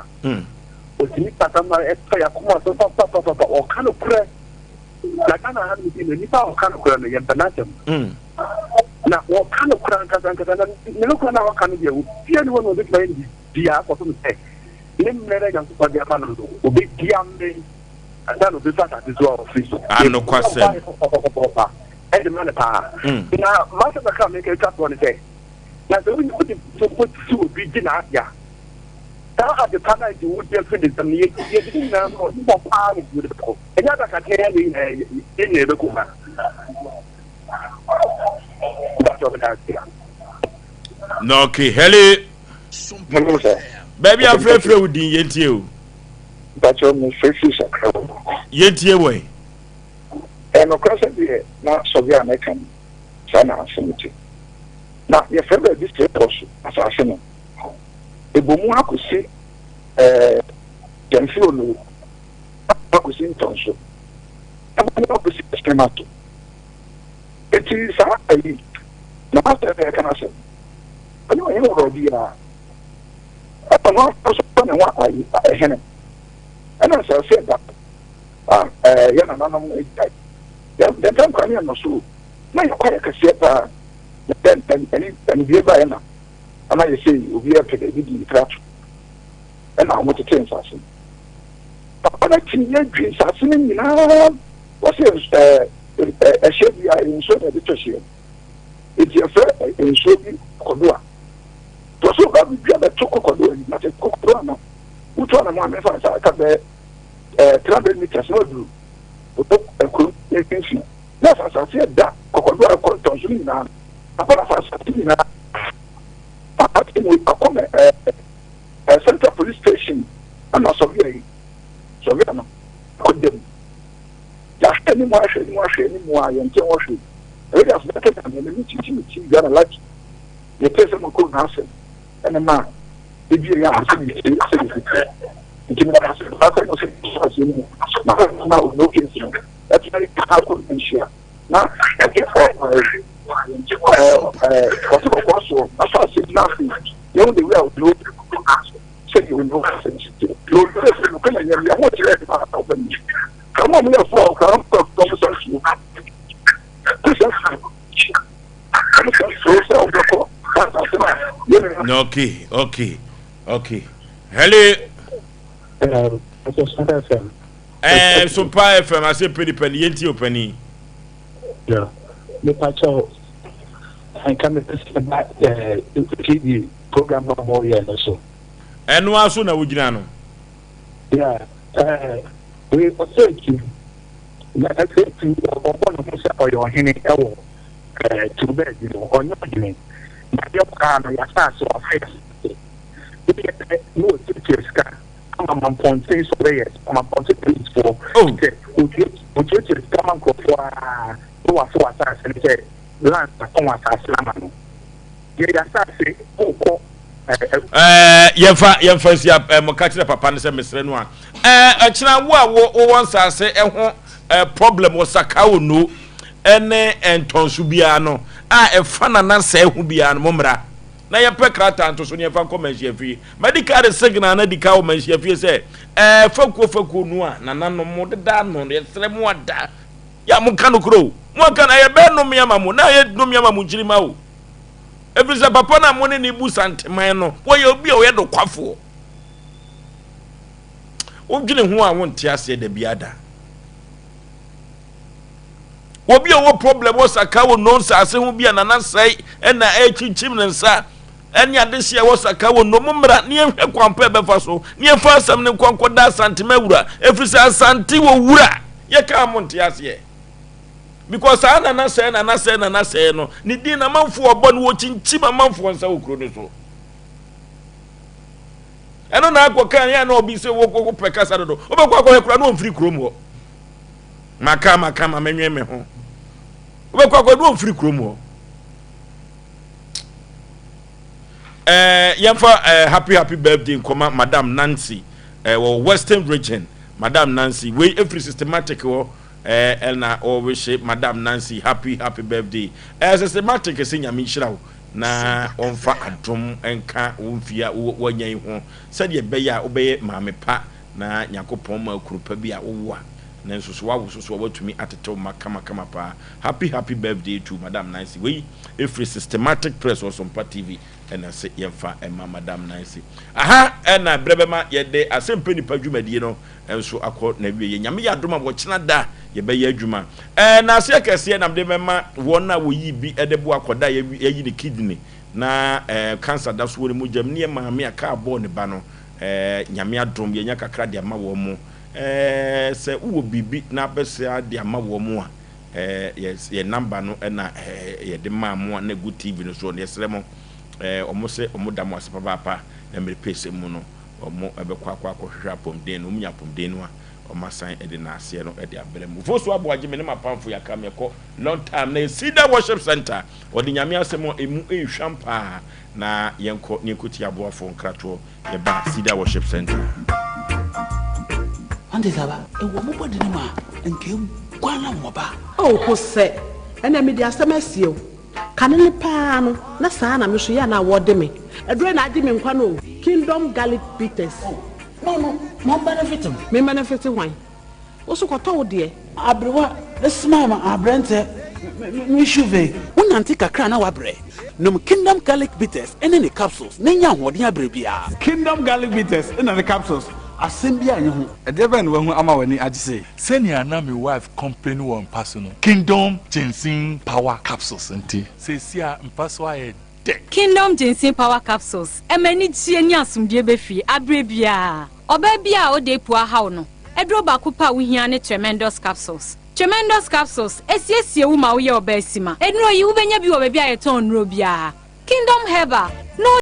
Ɔtumi kasa ma ɛtɔ yɛn akoma so papapapa. Ɔka nokorɛ. Na Ghana ha nom sei no, nnipa a wɔka nokorɛ no, yɛmpɛ n'asɛm. Na wɔka nokorɛ ankasa ankasa. Na ne nokorɛ no a ɔka no deɛ, obiara nni hɔ no ɔbɛtumi ayɛ no biribiara kɔpem sɛ ne mmerɛ no a Nyankopɔn de ama no no, ɔbɛdi amee ansa na ɔbɛfu asase so a ɔfiri so. Anokwasɛm. Papapapapa ɛde ma no paa. Na m'asɛm kakra a meka atwa toɔ ne sɛ, Na sɛ wode wode so mpo si obi gye n'ade a, saa ade pa no a nti wogye afiri ne nsam no, yɛgye yɛgye ne nyinaa ma ɔde bɔ paa na wode bɛkɔ. Ɛnyɛ adakateɛ yɛ na yɛn nyinaa yɛn nyinaa yɛbɛkɔ mu a. Mpakyɛ ɔbɛda ase. Na okay, hello. Hello sir. Baabi a frɛfrɛ wo din yɛntie o. Mpakyɛ me frɛfiri sakra o. Yɛntie wɔ. Ɛnokorɛ sɛ deɛ na sɔre a mɛka no saa na asɛm te. Na yɛfrɛ baabi Serepɔ so asase no. Ɛbɔ mu ara kɔsi ɛɛ Gyamfi Oloo, ɛbɔ mu akɔsi Ntɔnso, ɛbɔ mu akɔsi Ɛsɛmato. Eti saa ayi, na masɛm na yɛka n'asɛm. Ɔnyɛ ɔhene wɔ baabiara. Ɛna ɔno ankasa nso ne ho ayi ɛhene. Ɛna nsase ɛda a ɛɛ yɛn nananom agyae. Yɛn yɛn ntankwa ne yɛn nnɔso. Na yɛ kwaeɛ kɛseɛ paa. Na dɛ ɛne anibue baeɛ na ama yɛ sei obiara pɛ baabi de ne tiri ato. Ɛna wɔn tetee nsase no. Papa no atumi adwi nsase no nyinaa. Wɔse ɛɛ ɛhyɛ biara nsuo na yɛde tɔ hyeɛ no. Enti yɛfrɛ nsuo bi kɔkɔdoa. Tɔ so ba bi abɛto kɔkɔdoa yi na sɛ kɔkɔdoa no wotu anamɔ a mefa no sɛ aka bɛyɛ ɛɛ 300 meters na waduru kurom mfimfini. Na sɛ asase a ɛda kɔkɔdo a ɛkɔ ntɔnso no nyinaa no, papa na fa asase nyinaa a ate mu akɔ mɛ ɛɛ Central Police Station ɛna sɔvia yi sɔvia no akɔ dam. Yɛahwɛ anim ahwɛ anim ahwɛ anim a yɛnte ho hwee. Ɛyɛ de aseda kɛ nyame na mekyikyi me ti Ghana lucky yɛtee sɛ mokɔ no asɛm ɛne ma ebie yɛ a sɛ metie sɛ metie nti meda mo ase paa sɛ mo sɛ asase no mu na na no case no ɛtena yɛ akɔ nhyia na ɛde ɔte kɔkɔɔ soɔ asase no afei yɛhu de wia ɔno sɛdeɛ ɔno asɛm si te na ɔno sɛ nokorɛ na nyam yɛho kyerɛ ɛde ma ɔba ni kama ɔmo yɛ fo a ɔkra ɔmo kɔ ɔmo sɛ suo ɔmo sɛ suo ɔmo sɛ suo sɛ ɔbɛkɔ asase no a yɛn Okay, okay, okay. Hello. Hello, Sompa FM. Ɛɛ Sompa FM ase pɛnipɛni yɛn ti opɛni. Yeah, mepa kyɛw nka mepɛ sɛ ba ɛɛ TV program na ɔmo yɛ no so. Ɛno ara so na wogyina no. Yeah, ɛɛ wei ɔsɛ tu na ɛsɛ tu ɔbɔ ne ho sɛ ɔyɛ ɔhene ɛwɔ ɛɛ tu bɛɛbi no ɔnyɛ ɔhene na yɛ koraa no yɛasaase wafa yɛ Woyɛ pɛ na wɔtuatua sika ama mampɔnten surveyors, mampɔnten policefoɔ sɛ wɔtuatua sika ma nkurɔfoɔ ara na wɔafa w'asase no sɛ land atɔn asase no ama no. Yɛ yɛasase wokɔ ɛɛ yɛmfa yɛmfa nsi ɛɛ mo ka kyerɛ papa no sɛ mesrɛ no a ɛɛ ɛkyerɛ wo a wo wowɔ nsase ɛho ɛɛ problem wɔ saka ono ɛne ntɔnso biara no a ɛfa nana sɛɛ ho biara no mo mmra. na yɛpɛ krataa nto so na yɛmfa nkɔ manhyiafie. Madi ka de signal no adi ka wɔ manhyiafie sɛ, ɛɛ, fakuo fakuo no a nananom mo deda ano no, yɛsrɛ mo ada. Yɛ a monka nokorɛ o. Moanka no, ɛyɛ bɛyɛ nnome ama mo, na ayɛ nnome ama mo nkyirimma o. Ɛfiri sɛ papa no a mo ne no bu santeman no, wɔyɛ obi a ɔyɛ nokwafoɔ. Wodwene ho a wonte aseɛ da biara da. Obi a ɔwɔ problem wɔ saka wɔ no nsaase ho bi a nana sɛe ɛna ɛrekyinkyim ne nsa ɛne adehye a ɛwɔ saka wɔ no mo mmra ne yɛnhwɛ kwan pa ɛbɛfa so ne yɛmfa asɛm no nkɔ nkɔda Asante ma wura ɛfiri sɛ Asante wɔ wura yɛkaa mo nte aseɛ because saa nana sɛe nana sɛe nana sɛe no ne din na amanfoɔ ɔbɔ no wɔkyinkyim amanfoɔ nsa wɔ kuro no so. Ɛno na akɔ kan yɛ na obi sɛ wo pɛ kasa dodo. Wobɛkɔ akɔhwɛ kora na ɔmfiri kurom hɔ. Maka maka ma menwe me ho. Wobɛkɔ akɔhwɛ na ɔmfiri kurom hɔ. Eh, yɛmfa eh, happy happy birthday nkɔma Madam Nancy eh, wɔ Western Region. Madam Nancy, wei ɛfiri systematic hɔ eh, ɛna ɔwehye Madam Nancy happy happy birthday. Eh, systematic sɛ nyame nhyira wo. na ɔmfa adom nka wo mfie a woanya yi ho sɛdeɛ ɛbɛyɛ a wobɛyɛ maame pa na Nyankopɔn ma kunu pa bi a wowo a nanso so woawo so so a woatumi atete wo mma kama kama paa. Happy happy birthday to Madam Nancy. Wei ɛfiri Systematic Press Ɔsompa TV ɛna se yɛmfa ɛma Madam Nancy. Aha ɛna berɛ bɛma yɛde Asɛmpɛ Nipa dwumadie no nso akɔ n'awieɛ. Nyame yɛ adom a wɔkyena da yɛbɛyɛ adwuma. Ɛɛ naaseɛ kɛseɛ na mede mɛma wɔn a wɔyii bi de boa akwadaa a yɛayi ne kidney na ɛɛ cancer da so wɔ ne mogya mu ne yɛ maame a kaa bɔɔ ne ba no. Ɛɛ Nyame adom yɛanya kakra de ama wɔn mo. Ɛɛ sɛ wowɔ biribi na abɛsɛ de ama wɔn mo a ɛɛ yɛ yɛ number no na ɛɛ yɛde maa mo a na ɛgu TV no soɔ no yɛsrɛ mo ɛɛ wɔn sɛ wɔn da mo ase papaapa na mmerɛ pɛsɛ mu no wɔbɛkɔ akɔ akɔhwehwɛ apɔmuden no, wɔnya apɔmuden no a, wɔasan de naaseɛ no de abrɛ mu. Fosu Aboagye, me ne m'apamfo yɛaka meɛkɔ long time na yɛ Cedar Worship Center, wɔde Nyame asɛm a ɛmu nhwam paa na yɛnkɔ na yɛnkɔtie aboafoɔ nkratoɔ, yɛba Cedar Worship Center. Ɔnte saa ba? Ewɔ mo bɔde no mu a, nka eguan na wɔba. Oh, Hosɛ, ɛnɛ mede asɛm asie wo. Kane no paa no, na saa na me nso yɛ a na wɔde me. Aduro na agye me nkwa no o. Kingdom Garlic Bitters. Oh, no no, mo benefit me. Me benefit hwan? Wo so kɔtɔ wo deɛ. Aberewa ne smile ma aberɛntɛ me shuve. Wonante kakra na woabrɛ. Nom Kingdom Garlic Bitters ne ne capsules na nya ahoɔden abrɛ biara. Kingdom Garlic Bitters na ne capsules, asɛm biara nni ho. Ɛdeɛ bɛn na wahu ama w'ani agye sei? Sɛnea na me wife complain wɔ mpa so no, Kingdom Ginseng Power Capsules nti, seesei a mpa so ayɛ dɛ. Kingdom Ginseng Power Capsules ɛma anigyeɛ ne asomdwoeɛ ba fie aberɛ biara. Ɔbaa biara a ɔda apu ahaw no, aduro baako pɛ a wohia ne Tremendous Capsules. Tremendous Capsules ɛsiesie wo ma woyɛ ɔbaa sima. Nnuro yi wobɛnya bi wɔ baabi a yɛtɔn nnuro biara. Kingdom Herbal.